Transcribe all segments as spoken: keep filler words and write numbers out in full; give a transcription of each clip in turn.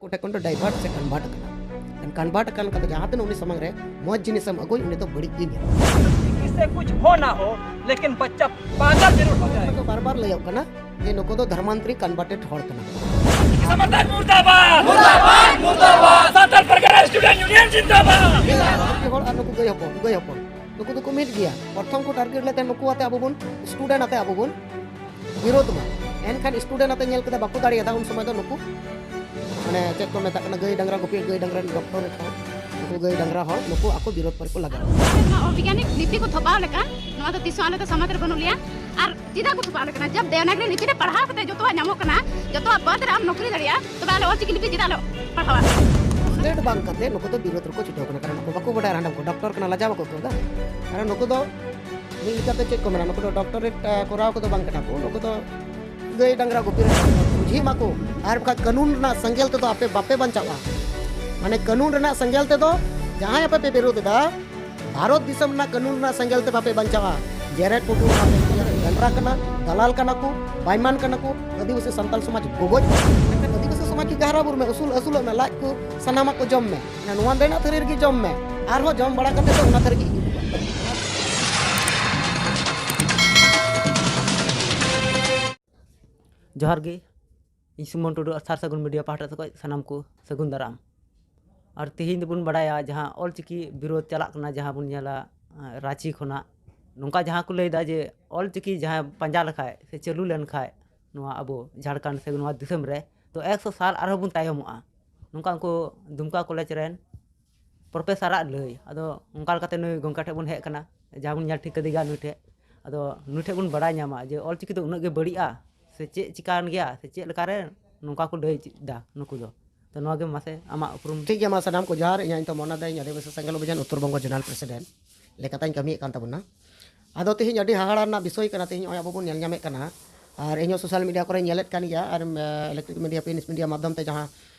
ᱠᱚᱴᱷᱮᱱ ᱠᱷᱚᱱ ᱫᱚ ᱰᱟᱭᱵᱷᱟᱨᱴ ᱥᱮ ᱠᱚᱱᱵᱷᱟᱨᱴ ᱠᱟᱱᱟ᱾ ᱮᱱᱠᱷᱟᱱ ᱠᱚᱱᱵᱷᱟᱨᱴ ᱟᱠᱟᱱ ᱠᱷᱟᱱ ᱫᱚ ᱡᱟᱦᱟᱸ ᱛᱤᱱᱟᱹᱜ ᱩᱱᱤ ᱥᱟᱢᱟᱝ ᱨᱮ ᱢᱚᱡᱽ ᱡᱤᱱᱤᱥ ᱮᱢ ᱟᱹᱜᱩᱭ, ᱩᱱᱤ ᱫᱚ ᱵᱟᱹᱲᱤᱡ ᱜᱮᱭ ᱧᱮᱞᱟ᱾ इससे कुछ हो ना हो, लेकिन बच्चा पागल जरूर हो जाए। ᱵᱟᱨ ᱵᱟᱨ ᱞᱟᱹᱭᱚᱜ ᱠᱟᱱᱟ ᱡᱮ ᱱᱩᱠᱩ ᱫᱚ ᱫᱷᱚᱨᱢᱟᱱᱛᱨᱤ ᱠᱚᱱᱵᱷᱟᱨᱴᱮᱰ ᱦᱚᱲ ᱠᱟᱱᱟ᱾ समर्थक मुर्दाबाद, मुर्दाबाद, मुर्दाबाद। सातार परगना स्टूडेंट यूनियन जिंदाबाद। ᱱᱩᱠᱩ ᱦᱚᱲ ᱟᱨ ᱱᱩᱠᱩ ᱜᱟᱹᱭ ᱦᱚᱯᱚᱱ, ᱜᱟᱹᱭ ᱦᱚᱯᱚᱱ, ᱱᱩᱠᱩ ᱫᱚᱠᱚ ᱢᱤᱫ ᱜᱮᱭᱟ᱾ ᱯᱨᱚᱛᱷᱚᱢ ᱠᱚ ᱴᱟᱨᱜᱮᱴ ᱞᱮᱫ ᱛᱟᱦᱮᱸᱫ ᱱᱩᱠᱩ ᱟᱛᱮ ᱟᱵᱚ ᱵᱚᱱ, ᱥᱴᱩᱰᱮᱱᱴ ᱟᱛᱮ ᱟᱵᱚ ᱵᱚᱱ ᱵᱤᱨᱳᱫᱷ ᱢᱟ᱾ ᱮᱱᱠᱷᱟᱱ ᱥᱴᱩᱰᱮᱱᱴ ᱟᱛᱮ ᱧᱮᱞ ᱠᱮᱫᱟ ᱵᱟᱠᱚ ᱫᱟᱲᱮᱭᱟᱫᱟ, ᱩᱱ ᱥᱚᱢᱚᱭ ᱫᱚ ᱱᱩᱠᱩ ᱢᱟᱱᱮ ᱪᱮᱫ ᱠᱚ ᱢᱮᱛᱟᱜ ᱠᱟᱱᱟ, ᱜᱟᱹᱭ ᱰᱟᱝᱨᱟ ᱜᱩᱯᱤ, ᱜᱟᱹᱭ ᱰᱟᱝᱨᱟ ᱰᱚᱠᱴᱚᱨᱮᱴ ᱦᱚᱲ, ᱱᱩᱠᱩ ᱜᱟᱹᱭ ᱰᱟᱝᱨᱟ ᱦᱚᱲ ᱱᱩᱠᱩ ᱟᱠᱚ ᱵᱤᱨᱳᱫᱷ ᱯᱚᱨᱮ ᱠᱚ ᱞᱟᱜᱟᱣᱟ᱾ ᱱᱚᱣᱟ ᱚᱨᱜᱟᱱᱤᱠ ᱱᱤᱛᱤ ᱠᱚ ᱛᱷᱚᱯᱟᱣ ᱞᱮᱠᱷᱟᱱ ᱱᱚᱣᱟ ᱫᱚ ᱛᱤᱥ ᱦᱚᱸ ᱟᱞᱮ ᱫᱚ ᱥᱚᱢᱟᱡᱽ ᱨᱮ ᱵᱟᱹᱱᱩᱜ ᱞᱮᱭᱟ᱾ ᱟᱨ ᱪᱮᱫᱟᱜ ᱠᱚ ᱛᱷᱚᱯᱟᱣ ᱞᱮ ᱠᱟᱱᱟ? ᱡᱟᱵ ᱫᱮᱣᱱᱟᱜᱽᱨᱤ ᱞᱤᱯᱤ ᱨᱮ ᱯᱟᱲᱦᱟᱣ ᱠᱟᱛᱮ ᱡᱚᱛᱚᱣᱟᱜ ᱧᱟᱢᱚᱜ ᱠᱟᱱᱟ, ᱡᱚᱛᱚᱣᱟᱜ ᱯᱚᱫ ᱨᱮ ᱟᱢ ᱱᱚᱠᱨᱤ ᱫᱟᱲᱮᱭᱟᱜᱼᱟ, ᱛᱚᱵᱮ ᱟᱞᱮ ᱚᱞᱪᱤᱠᱤ ᱞᱤᱯᱤ ᱪᱮᱫᱟᱜ ᱞᱮ ᱯᱟᱲᱦᱟᱣᱟ? ᱥᱞᱮᱴ ᱵᱟᱝ ᱠᱟᱛᱮ ᱱᱩᱠᱩ ᱫᱚ ᱵᱤᱨᱳᱫᱷ ᱨᱮᱠᱚ ᱪᱷᱩᱴᱟᱹᱣ ᱠᱟᱱᱟ, ᱠᱟᱨᱚᱱ ᱱᱩᱠᱩ ᱵᱟᱠᱚ ᱵᱟᱰᱟᱭᱟ ᱦᱟᱸᱰᱮ ᱠᱚ ᱰᱚᱠᱴᱚᱨ ᱠᱟᱱᱟ, ᱞᱟᱡᱟᱣ ᱵᱟᱠᱚ ᱟᱹᱭᱠᱟᱹᱣ ᱮᱫᱟ᱾ ᱠᱟᱨᱚᱱ ᱱᱩᱠᱩ ᱫᱚ ᱢᱤᱫ ᱞᱮᱠᱟᱛᱮ ᱪᱮᱫ ᱠᱚ ᱢᱮᱱᱟ, ᱱᱩᱠᱩ ᱫᱚ ᱰᱚᱠᱴᱚᱨᱮᱴ ᱠᱚᱨᱟᱣ ᱠᱚᱫᱚ ᱵᱟᱝ ᱠᱟᱱᱟ ᱠᱚ, ᱱᱩᱠᱩ ᱫᱚ ᱜᱟᱹᱭ ᱰᱟᱝᱨᱟ ᱜᱩᱯᱤ ᱨᱮ ᱵᱩᱡᱷᱟᱹᱣ ᱢᱟᱠᱚ᱾ ᱟᱨ ᱵᱟᱠᱷᱟᱡ ᱠᱟᱹᱱᱩᱱ ᱨᱮᱱᱟᱜ ᱥᱮᱸᱜᱮᱞ ᱛᱮᱫᱚ ᱟᱯᱮ ᱵᱟᱯᱮ ᱵᱟᱧᱪᱟᱜᱼᱟ᱾ ᱢᱟᱱᱮ ᱠᱟᱹᱱᱩᱱ ᱨᱮᱱᱟᱜ ᱥᱮᱸᱜᱮᱞ ᱛᱮᱫᱚ ᱡᱟᱦᱟᱸᱭ ᱟᱯᱮ ᱯᱮ ᱵᱤᱨᱳᱫᱷ ᱮᱫᱟ, ᱵᱷᱟᱨᱚᱛ ᱫᱤᱥᱚᱢ ᱨᱮᱱᱟᱜ ᱠᱟᱹᱱᱩᱱ ᱨᱮᱱᱟᱜ ᱥᱮᱸᱜᱮᱞ ᱛᱮ ᱵᱟᱯᱮ ᱵᱟᱧᱪᱟᱜᱼᱟ᱾ ᱡᱮᱨᱮᱫ ᱯᱩᱴᱩᱨ ᱠᱟᱱᱟ, ᱰᱟᱝᱨᱟ ᱠᱟᱱᱟ, ᱫᱟᱞᱟᱞ ᱠᱟᱱᱟ ᱠᱚ, ᱵᱟᱭᱢᱟᱱ ᱠᱟᱱᱟ ᱠᱚ, ᱟᱹᱫᱤᱵᱟᱹᱥᱤ ᱥᱟᱱᱛᱟᱞ ᱥᱚᱢᱟᱡᱽ ᱜᱚᱜᱚᱡ ᱠᱟᱱᱟ᱾ ᱢᱮᱱᱠᱷᱟᱱ ᱟᱹᱫᱤᱵᱟᱹᱥᱤ ᱥᱚᱢᱟᱡᱽ ᱜᱮ ᱦᱟᱨᱟ ᱵᱩᱨᱩ ᱢᱮ, ᱩᱥᱩᱞ ᱟᱹᱥᱩᱞᱚᱜ ᱢᱮ, ᱞᱟᱡ ᱠᱚ ᱥᱟᱱᱟᱢᱟᱜ ᱠᱚ ᱡᱚᱢ ᱢᱮ᱾ ᱱᱚᱣᱟ ᱨᱮᱱᱟᱜ ᱛᱷᱟᱹᱨᱤ ᱨᱮᱜᱮ ᱡᱚᱢ ᱢᱮ, ᱟᱨᱦᱚᱸ ᱡᱚᱢ ᱵᱟᱲᱟ ᱠᱟᱛᱮ ᱫᱚ ᱚᱱᱟ ᱛᱷᱟᱹᱨᱤ ᱜᱮ ᱤᱫᱤ ᱠᱚᱣᱟ᱾ ᱡᱚᱦᱟᱨ ᱜᱮ, ᱤᱧ ᱥᱩᱢᱚᱱ ᱴᱩᱰᱩ ᱟᱨ ᱥᱟᱨ ᱥᱟᱹᱜᱩᱱ ᱢᱤᱰᱤᱭᱟ ᱯᱟᱦᱴᱟ ᱥᱮᱫ ᱠᱷᱚᱱ ᱥᱟᱱᱟᱢ ᱠᱚ ᱥᱟᱹᱜᱩᱱ ᱫᱟᱨᱟᱢ᱾ ᱟᱨ ᱛᱮᱦᱮᱧ ᱫᱚᱵᱚᱱ ᱵᱟᱲᱟᱭᱟ ᱡᱟᱦᱟᱸ ᱚᱞᱪᱤᱠᱤ ᱵᱤᱨᱳᱫᱷ ᱪᱟᱞᱟᱜ ᱠᱟᱱᱟ, ᱡᱟᱦᱟᱸ ᱵᱚᱱ ᱧᱮᱞᱟ ᱟᱸ, ᱨᱟᱸᱪᱤ ᱠᱷᱚᱱᱟᱜ ᱱᱚᱝᱠᱟ ᱡᱟᱦᱟᱸ ᱠᱚ ᱞᱟᱹᱭᱫᱟ ᱡᱮ ᱚᱞᱪᱤᱠᱤ ᱡᱟᱦᱟᱸᱭ ᱯᱟᱸᱡᱟ ᱞᱮᱠᱷᱟᱡ ᱥᱮ ᱪᱟᱹᱞᱩ ᱞᱮᱱᱠᱷᱟᱡ ᱱᱚᱣᱟ ᱟᱵᱚ ᱡᱷᱟᱲᱠᱷᱚᱸᱰ ᱥᱮ ᱱᱚᱣᱟ ᱫᱤᱥᱚᱢ ᱨᱮ, ᱛᱚ ᱮᱠᱥᱚ ᱥᱟᱞ ᱟᱨᱦᱚᱸ ᱵᱚᱱ ᱛᱟᱭᱚᱢᱚᱜᱼᱟ, ᱱᱚᱝᱠᱟ ᱩᱱᱠᱩ ᱫᱩᱢᱠᱟ ᱠᱚᱞᱮᱡᱽ ᱨᱮᱱ ᱯᱨᱚᱯᱷᱮᱥᱟᱨᱟᱜ ᱞᱟᱹᱭ᱾ ᱟᱫᱚ ᱚᱱᱠᱟ ᱞᱮᱠᱟᱛᱮ ᱱᱩᱭ ᱜᱚᱢᱠᱮ ᱴᱷᱮᱱ ᱵᱚᱱ ᱦᱮᱡ ᱟᱠᱟᱱᱟ, ᱡᱟᱦᱟᱸ ᱵᱚᱱ ᱧᱮᱞ ᱴᱷᱤᱠ ᱠᱟᱫᱮ ᱜᱮᱭᱟ ᱱᱩᱭ ᱴᱷᱮᱱ᱾ ᱟᱫᱚ ᱱᱩᱭ ᱴᱷᱮᱱ ᱵᱚᱱ ᱵᱟᱲᱟᱭ ᱧᱟᱢᱟ ᱡᱮ ᱚᱞᱪᱤᱠᱤ ᱫᱚ ᱩᱱᱟᱹᱜ ᱜᱮ ᱵᱟᱹᱲᱤᱡᱼᱟ ᱥᱮ ᱪᱮᱫ ᱪᱤᱠᱟᱹᱱ ᱜᱮᱭᱟ ᱥᱮ ᱪᱮᱫ ᱞᱮᱠᱟᱨᱮ ᱱᱚᱝᱠᱟ ᱠᱚ ᱞᱟᱹᱭ ᱮᱫᱟ ᱱᱩᱠᱩ ᱫᱚ᱾ ᱛᱚ ᱱᱚᱣᱟ ᱜᱮ ᱢᱟᱥᱮ ᱟᱢᱟᱜ ᱩᱯᱨᱩᱢ᱾ ᱴᱷᱤᱠ ᱜᱮᱭᱟ, ᱢᱟ ᱥᱟᱱᱟᱢ ᱠᱚ ᱡᱚᱦᱟᱨ᱾ ᱤᱧ ᱤᱧ ᱛᱚ ᱢᱚᱱᱟ ᱫᱟᱹᱧ ᱟᱹᱫᱤᱵᱟᱹᱥᱤ ᱥᱮᱸᱜᱮᱞ ᱚᱵᱷᱤᱡᱟᱱ ᱩᱛᱛᱚᱨ ᱵᱚᱝᱜᱚ ᱡᱳᱱᱟᱞ ᱯᱨᱮᱥᱤᱰᱮᱱᱴ ᱞᱮᱠᱟᱛᱮᱧ ᱠᱟᱹᱢᱤᱭᱮᱫ ᱠᱟᱱ ᱛᱟᱵᱚᱱᱟ᱾ ᱟᱫᱚ ᱛᱮᱦᱮᱧ ᱟᱹᱰᱤ ᱦᱟᱦᱟᱲᱟ ᱨᱮᱱᱟᱜ ᱵᱤᱥᱚᱭ ᱠᱟᱱᱟ, ᱛᱮᱦᱮᱧ ᱱᱚᱜᱼᱚᱭ ᱟᱵᱚ ᱵᱚᱱ ᱧᱮᱞ ᱧᱟᱢᱮᱫ ᱠᱟᱱᱟ, ᱟᱨ ᱤᱧᱦᱚᱸ ᱥᱳᱥᱟᱞ ᱢᱤᱰᱤᱭᱟ ᱠᱚᱨᱮᱧ ᱧᱮᱞᱮᱫ ᱠᱟᱱ ᱜᱮᱭᱟ, ᱟᱨ ᱤᱞᱮᱠᱴᱨᱤᱠ ᱢᱤᱰᱤᱭᱟ, ᱯᱨᱤᱱᱴ ᱢᱤᱰᱤᱭᱟ ᱢᱟᱫᱽᱫᱷᱚᱢ ᱛᱮ ᱡᱟᱦᱟᱸ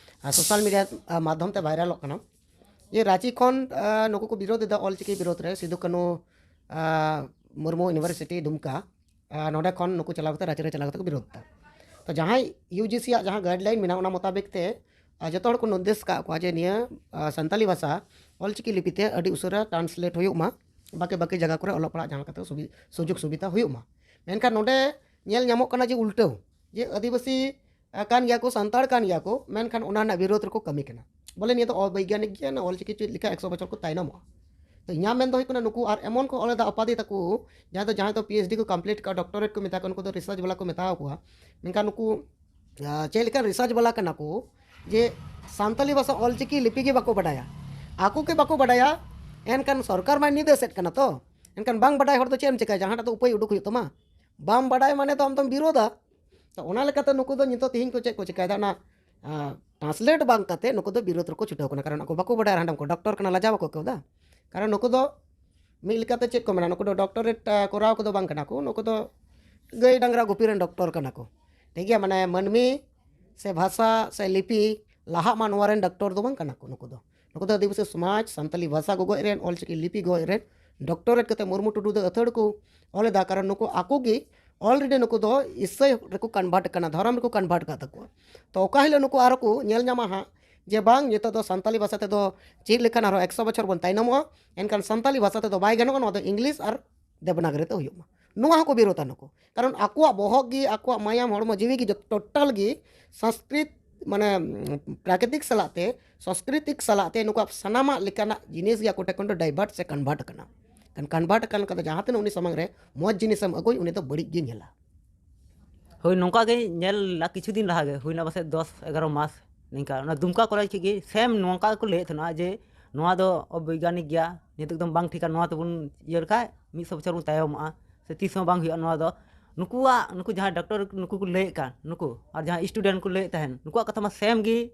ᱥᱳᱥᱟᱞ ᱢᱤᱰᱤᱭᱟ ᱢᱟᱫᱽᱫᱷᱚᱢ ᱛᱮ ᱵᱷᱟᱭᱨᱟᱞᱚᱜ ᱠᱟᱱᱟ, ᱡᱮ ᱨᱟᱸᱪᱤ ᱠᱷᱚᱱ ᱟᱸ, ᱱᱩᱠᱩ ᱠᱚ ᱵᱤᱨᱳᱫᱷ ᱮᱫᱟ ᱚᱞᱪᱤᱠᱤ ᱵᱤᱨᱳᱫᱷ ᱨᱮ, ᱥᱤᱫᱩ ᱠᱟᱹᱱᱩ ᱟᱸ, ᱢᱩᱨᱢᱩ ᱤᱭᱩᱱᱤᱵᱷᱟᱨᱥᱤᱴᱤ ᱫᱩᱢᱠᱟ, ᱟᱸ, ᱱᱚᱸᱰᱮ ᱠᱷᱚᱱ ᱱᱩᱠᱩ ᱪᱟᱞᱟᱣ ᱠᱟᱛᱮ ᱨᱟᱸᱪᱤ ᱨᱮ ᱪᱟᱞᱟᱣ ᱠᱟᱛᱮ ᱠᱚ ᱵᱤᱨᱳᱫᱷ ᱮᱫᱟ᱾ ᱛᱚ ᱡᱟᱦᱟᱸᱭ ᱤᱭᱩ ᱡᱤ ᱥᱤ ᱟᱜ ᱡᱟᱦᱟᱸ ᱜᱟᱭᱤᱰᱞᱟᱭᱤᱱ ᱢᱮᱱᱟᱜᱼᱟ, ᱚᱱᱟ ᱢᱚᱛᱟᱵᱤᱠ ᱛᱮ ᱟᱨ ᱡᱚᱛᱚ ᱦᱚᱲ ᱠᱚ ᱱᱤᱨᱫᱮᱥ ᱠᱟᱜ ᱠᱚᱣᱟ ᱡᱮ ᱱᱤᱭᱟᱹ ᱟᱨ ᱥᱟᱱᱛᱟᱞᱤ ᱵᱷᱟᱥᱟ ᱚᱞᱪᱤᱠᱤ ᱞᱤᱯᱤ ᱛᱮ ᱟᱹᱰᱤ ᱩᱥᱟᱹᱨᱟ ᱴᱨᱟᱱᱥᱞᱮᱴ ᱦᱩᱭᱩᱜ ᱢᱟ, ᱵᱟᱠᱤ ᱵᱟᱠᱤ ᱡᱟᱭᱜᱟ ᱠᱚᱨᱮ ᱚᱞᱚᱜ ᱯᱟᱲᱦᱟᱜ ᱡᱟᱦᱟᱸ ᱞᱮᱠᱟᱛᱮ ᱥᱩᱵᱤ- ᱥᱩᱡᱳᱜᱽ ᱥᱩᱵᱤᱫᱷᱟ ᱦᱩᱭᱩᱜ ᱢᱟ᱾ ᱢᱮᱱᱠᱷᱟᱱ ᱱᱚᱰᱮ ᱧᱮᱞ ᱧᱟᱢᱚᱜ ᱠᱟᱱᱟ ᱡᱮ ᱩᱞᱴᱟᱹᱣ, ᱡᱮ ᱟᱹᱫᱤᱵᱟᱹᱥᱤ ᱟᱨ ᱠᱟᱱ ᱜᱮᱭᱟ ᱠᱚ, ᱥᱟᱱᱛᱟᱲ ᱠᱟᱱ ᱜᱮᱭᱟ ᱠᱚ, ᱢᱮᱱᱠᱷᱟᱱ ᱚᱱᱟ ᱨᱮᱱᱟᱜ ᱵᱤᱨᱳᱫᱷ ᱨᱮᱠᱚ ᱠᱟᱹᱢᱤ ᱠᱟᱱᱟ᱾ ᱵᱚᱞᱮ ᱱᱤᱭᱟᱹ ᱫᱚ ᱚᱵᱳᱭᱜᱟᱱᱤᱠ ᱜᱮᱭᱟ, ᱱᱚᱣᱟ ᱚᱞᱪᱤᱠᱤ ᱪᱮᱫ ᱞᱮᱠᱟ ᱮᱠᱥᱚ ᱵᱚᱪᱷᱚᱨ ᱠᱚ ᱛᱟᱭᱱᱚᱢᱚᱜᱼᱟ᱾ ᱛᱚ ᱤᱧᱟᱹᱜ ᱢᱮᱱ ᱫᱚ ᱦᱩᱭᱩᱜ ᱠᱟᱱᱟ, ᱱᱩᱠᱩ ᱟᱨ ᱮᱢᱚᱱ ᱠᱚ ᱚᱞ ᱮᱫᱟ ᱚᱯᱟᱫᱤ ᱛᱟᱠᱚ, ᱡᱟᱦᱟᱸᱭ ᱫᱚ, ᱡᱟᱦᱟᱸᱭ ᱫᱚ ᱯᱤ ᱮᱭᱤᱪ ᱰᱤ ᱠᱚ ᱠᱚᱢᱯᱞᱤᱴ ᱠᱟᱜᱼᱟ, ᱰᱚᱠᱴᱚᱨᱮᱴ ᱠᱚ ᱢᱮᱛᱟ ᱠᱚᱣᱟ, ᱱᱩᱠᱩ ᱫᱚ ᱨᱤᱥᱟᱨᱪ ᱵᱟᱞᱟ ᱠᱚ ᱢᱮᱛᱟᱣ ᱠᱚᱣᱟ᱾ ᱢᱮᱱᱠᱷᱟᱱ ᱱᱩᱠᱩ ᱟᱨ ᱪᱮᱫ ᱞᱮᱠᱟᱱ ᱨᱤᱥᱟᱨᱪ ᱵᱟᱞᱟ ᱠᱟᱱᱟ ᱠᱚ ᱡᱮ ᱥᱟᱱᱛᱟᱞᱤ ᱵᱷᱟᱥᱟ ᱚᱞᱪᱤᱠᱤ ᱞᱤᱯᱤ ᱜᱮ ᱵᱟᱠᱚ ᱵᱟᱰᱟᱭᱟ? ᱟᱠᱚ ᱜᱮ ᱵᱟᱠᱚ ᱵᱟᱰᱟᱭᱟ, ᱮᱱᱠᱷᱟᱱ ᱥᱚᱨᱠᱟᱨ ᱢᱟᱭ ᱱᱤᱨᱫᱮᱥᱮᱫ ᱠᱟᱱᱟ᱾ ᱛᱚ ᱮᱱᱠᱷᱟᱱ ᱵᱟᱝ ᱵᱟᱰᱟᱭ ᱦᱚᱲ ᱫᱚ ᱪᱮᱫ ᱮᱢ ᱪᱤᱠᱟᱹᱭᱟ? ᱡᱟᱦᱟᱸᱴᱟᱜ ᱫᱚ ᱩᱯᱟᱹᱭ ᱩᱰᱩᱠ ᱦᱩᱭᱩᱜ ᱛᱟᱢᱟ᱾ ᱵᱟᱢ ᱵᱟᱰᱟᱭ ᱢᱟᱱᱮ ᱫᱚ ᱟᱢ ᱫᱚᱢ ᱵᱤᱨᱳᱫᱟ᱾ ᱛᱚ ᱚᱱᱟ ᱞᱮᱠᱟᱛᱮ ᱱᱩᱠᱩ ᱫᱚ ᱱᱤᱛᱚᱜ ᱛᱤᱦᱤᱧ ᱠᱚ ᱪᱮᱫ ᱠᱚ ᱪᱤᱠᱟᱹᱭᱮᱫᱟ? ᱚᱱᱟ ᱴᱨᱟᱱᱥᱞᱮᱴ ᱵᱟᱝ ᱠᱟᱛᱮ ᱱᱩᱠᱩ ᱫᱚ ᱵᱤᱨᱳᱫ ᱨᱮᱠᱚ ᱪᱷᱩᱴᱟᱹᱣ ᱠᱟᱱᱟ, ᱠᱟᱨᱚᱱ ᱟᱠᱚ ᱵᱟᱠᱚ ᱵᱟᱰᱟᱭᱟ᱾ ᱦᱟᱸᱰᱮ ᱠᱚ ᱰᱚᱠᱴᱚᱨ ᱠᱟᱱᱟ, ᱞᱟᱡᱟᱣ ᱵᱟᱠᱚ ᱟᱹᱭᱠᱟᱹᱣ ᱮᱫᱟ᱾ ᱠᱟᱨᱚᱱ ᱱᱩᱠᱩ ᱫᱚ ᱢᱤᱫ ᱞᱮᱠᱟᱛᱮ ᱪᱮᱫ ᱠᱚ ᱢᱮᱱᱟ, ᱱᱩᱠᱩ ᱫᱚ ᱰᱚᱠᱴᱚᱨᱮᱴ ᱠᱚᱨᱟᱣ ᱠᱚᱫᱚ ᱵᱟᱝ ᱠᱟᱱᱟ ᱠᱚ, ᱱᱩᱠᱩ ᱫᱚ ᱜᱟᱹᱭ ᱰᱟᱝᱨᱟ ᱜᱩᱯᱤ ᱨᱮᱱ ᱰᱚᱠᱴᱚᱨ ᱠᱟᱱᱟ ᱠᱚ᱾ ᱴᱷᱤᱠ ᱜᱮᱭᱟ, ᱢᱟᱱᱮ ᱢᱟᱹᱱᱢᱤ ᱥᱮ ᱵᱷᱟᱥᱟ ᱥᱮ ᱞᱤᱯᱤ ᱞᱟᱦᱟᱜ ᱢᱟ, ᱱᱚᱣᱟ ᱨᱮᱱ ᱰᱚᱠᱴᱚᱨ ᱫᱚ ᱵᱟᱝ ᱠᱟᱱᱟ ᱠᱚ ᱱᱩᱠᱩ ᱫᱚ᱾ ᱱᱩᱠᱩ ᱫᱚ ᱟᱹᱫᱤᱵᱟᱹᱥᱤ ᱥᱚᱢᱟᱡᱽ, ᱥᱟᱱᱛᱟᱞᱤ ᱵᱷᱟᱥᱟ ᱜᱚᱜᱚᱡ ᱨᱮᱱ, ᱚᱞᱪᱤᱠᱤ ᱞᱤᱯᱤ ᱜᱚᱜᱚᱡ ᱨᱮᱱ ᱰᱚᱠᱴᱚᱨᱮᱴ ᱠᱟᱛᱮ ᱢᱩᱨᱢᱩ ᱴᱩᱰᱩ ᱫᱚ ᱟᱹᱛᱷᱟᱹᱲ ᱠᱚ ᱚᱞ ᱮᱫᱟ, ᱠᱟᱨᱚᱱ ᱱᱩᱠᱩ ᱟᱠᱚ ᱜᱮ already ᱱᱩᱠᱩ ᱫᱚ ᱤᱥᱟᱹᱭ ᱨᱮᱠᱚ ᱠᱚᱱᱵᱷᱟᱨᱴ ᱠᱟᱱᱟ, ᱫᱷᱚᱨᱚᱢ ᱨᱮᱠᱚ ᱠᱚᱱᱵᱷᱟᱨᱴ ᱠᱟᱜ ᱛᱟᱠᱚᱣᱟ᱾ ᱛᱚ ᱚᱠᱟ ᱦᱤᱞᱳᱜ ᱱᱩᱠᱩ ᱟᱨᱚ ᱠᱚ ᱧᱮᱞ ᱧᱟᱢᱟ ᱦᱟᱸᱜ ᱡᱮ ᱵᱟᱝ, ᱱᱤᱛᱚᱜ ᱫᱚ ᱥᱟᱱᱛᱟᱞᱤ ᱵᱷᱟᱥᱟ ᱛᱮᱫᱚ ᱪᱮᱫ ᱞᱮᱠᱷᱟᱱ ᱟᱨᱦᱚᱸ ᱮᱠᱥᱚ ᱵᱚᱪᱷᱚᱨ ᱵᱚᱱ ᱛᱟᱭᱱᱚᱢᱚᱜᱼᱟ, ᱮᱱᱠᱷᱟᱱ ᱥᱟᱱᱛᱟᱞᱤ ᱵᱷᱟᱥᱟ ᱛᱮᱫᱚ ᱵᱟᱭ ᱜᱟᱱᱚᱜᱼᱟ, ᱱᱚᱣᱟ ᱫᱚ ᱤᱝᱞᱤᱥ ᱟᱨ ᱫᱮᱵᱽᱱᱟᱜᱽᱨᱤ ᱛᱮ ᱦᱩᱭᱩᱜ ᱢᱟ, ᱱᱚᱣᱟ ᱦᱚᱸᱠᱚ ᱵᱤᱨᱳᱫᱟ ᱱᱩᱠᱩ᱾ ᱠᱟᱨᱚᱱ ᱟᱠᱚᱣᱟᱜ ᱵᱚᱦᱚᱜ ᱜᱮ, ᱟᱠᱚᱣᱟᱜ ᱢᱟᱭᱟᱢ, ᱦᱚᱲᱢᱚ ᱡᱤᱣᱤ ᱜᱮ ᱡᱚᱛᱚ ᱴᱳᱴᱟᱞ ᱜᱮ ᱥᱚᱝᱥᱠᱨᱤᱛ, ᱢᱟᱱᱮ, ᱩᱢ, ᱯᱨᱟᱠᱨᱤᱛᱤᱠ ᱥᱟᱞᱟᱜ ᱛᱮ, ᱥᱚᱝᱥᱠᱨᱤᱛᱤᱠ ᱥᱟᱞᱟᱜ ᱛᱮ ᱱᱩᱠᱩᱣᱟᱜ ᱥᱟᱱᱟᱢᱟᱜ ᱞᱮᱠᱟᱱᱟᱜ ᱡᱤᱱᱤᱥ ᱜᱮ ᱟᱠᱚ ᱴᱷᱮᱱ ᱠᱷᱚᱱ ᱫᱚ ᱰᱟᱭᱵᱷᱟᱨᱴ ᱥᱮ ᱠᱚᱱᱵᱷᱟᱨᱴ ᱠᱟᱱᱟ᱾ ᱠᱷᱟᱱ ᱠᱚᱱᱵᱷᱟᱨᱴ ᱟᱠᱟᱱ ᱠᱷᱟᱱ ᱫᱚ ᱡᱟᱦᱟᱸ ᱛᱤᱱᱟᱹᱜ ᱩᱱᱤ ᱥᱟᱢᱟᱝ ᱨᱮ ᱢᱚᱡᱽ ᱡᱤᱱᱤᱥᱮᱢ ᱟᱹᱜᱩᱭ, ᱩᱱᱤ ᱫᱚ ᱵᱟᱹᱲᱤᱡ ᱜᱮ ᱧᱮᱞᱟ᱾ ᱦᱳᱭ, ᱱᱚᱝᱠᱟ ᱜᱮ ᱧᱮᱞ ᱞᱮᱱᱟ ᱠᱤᱪᱷᱩ ᱫᱤᱱ ᱞᱟᱦᱟ ᱜᱮ, ᱦᱩᱭᱱᱟ ᱯᱟᱥᱮᱡ ᱫᱚᱥ ᱮᱜᱟᱨᱚ ᱢᱟᱥ ᱱᱤᱝᱠᱟ᱾ ᱚᱱᱟ ᱫᱩᱢᱠᱟ ᱠᱚᱞᱮᱡᱽ ᱠᱷᱚᱱ ᱜᱮ ᱥᱮᱢ ᱱᱚᱝᱠᱟ ᱜᱮᱠᱚ ᱞᱟᱹᱭᱮᱫ ᱛᱟᱦᱮᱱᱟ ᱡᱮ ᱱᱚᱣᱟ ᱫᱚ ᱚᱵᱳᱭᱜᱟᱱᱤᱠ ᱜᱮᱭᱟ, ᱱᱤᱛᱚᱜ ᱮᱠᱫᱚᱢ ᱵᱟᱝ ᱴᱷᱤᱠᱟ, ᱱᱚᱣᱟ ᱛᱮᱵᱚᱱ ᱤᱭᱟᱹ ᱞᱮᱠᱷᱟᱡ ᱢᱤᱫ ᱥᱚ ᱵᱚᱪᱷᱚᱨ ᱵᱚᱱ ᱛᱟᱭᱚᱢᱚᱜᱼᱟ, ᱥᱮ ᱛᱤᱥ ᱦᱚᱸ ᱵᱟᱝ ᱦᱩᱭᱩᱜᱼᱟ ᱱᱚᱣᱟ ᱫᱚ᱾ ᱱᱩᱠᱩᱣᱟᱜ, ᱱᱩᱠᱩ ᱡᱟᱦᱟᱸᱭ ᱰᱚᱠᱴᱚᱨ ᱱᱩᱠᱩ ᱠᱚ ᱞᱟᱹᱭᱮᱫ ᱠᱟᱱ, ᱱᱩᱠᱩ ᱟᱨ ᱡᱟᱦᱟᱸᱭ ᱥᱴᱩᱰᱮᱱᱴ ᱠᱚ ᱞᱟᱹᱭᱮᱫ ᱛᱟᱦᱮᱱ, ᱱᱩᱠᱩᱣᱟᱜ ᱠᱟᱛᱷᱟ ᱢᱟ ᱥᱮᱢ ᱜᱮ,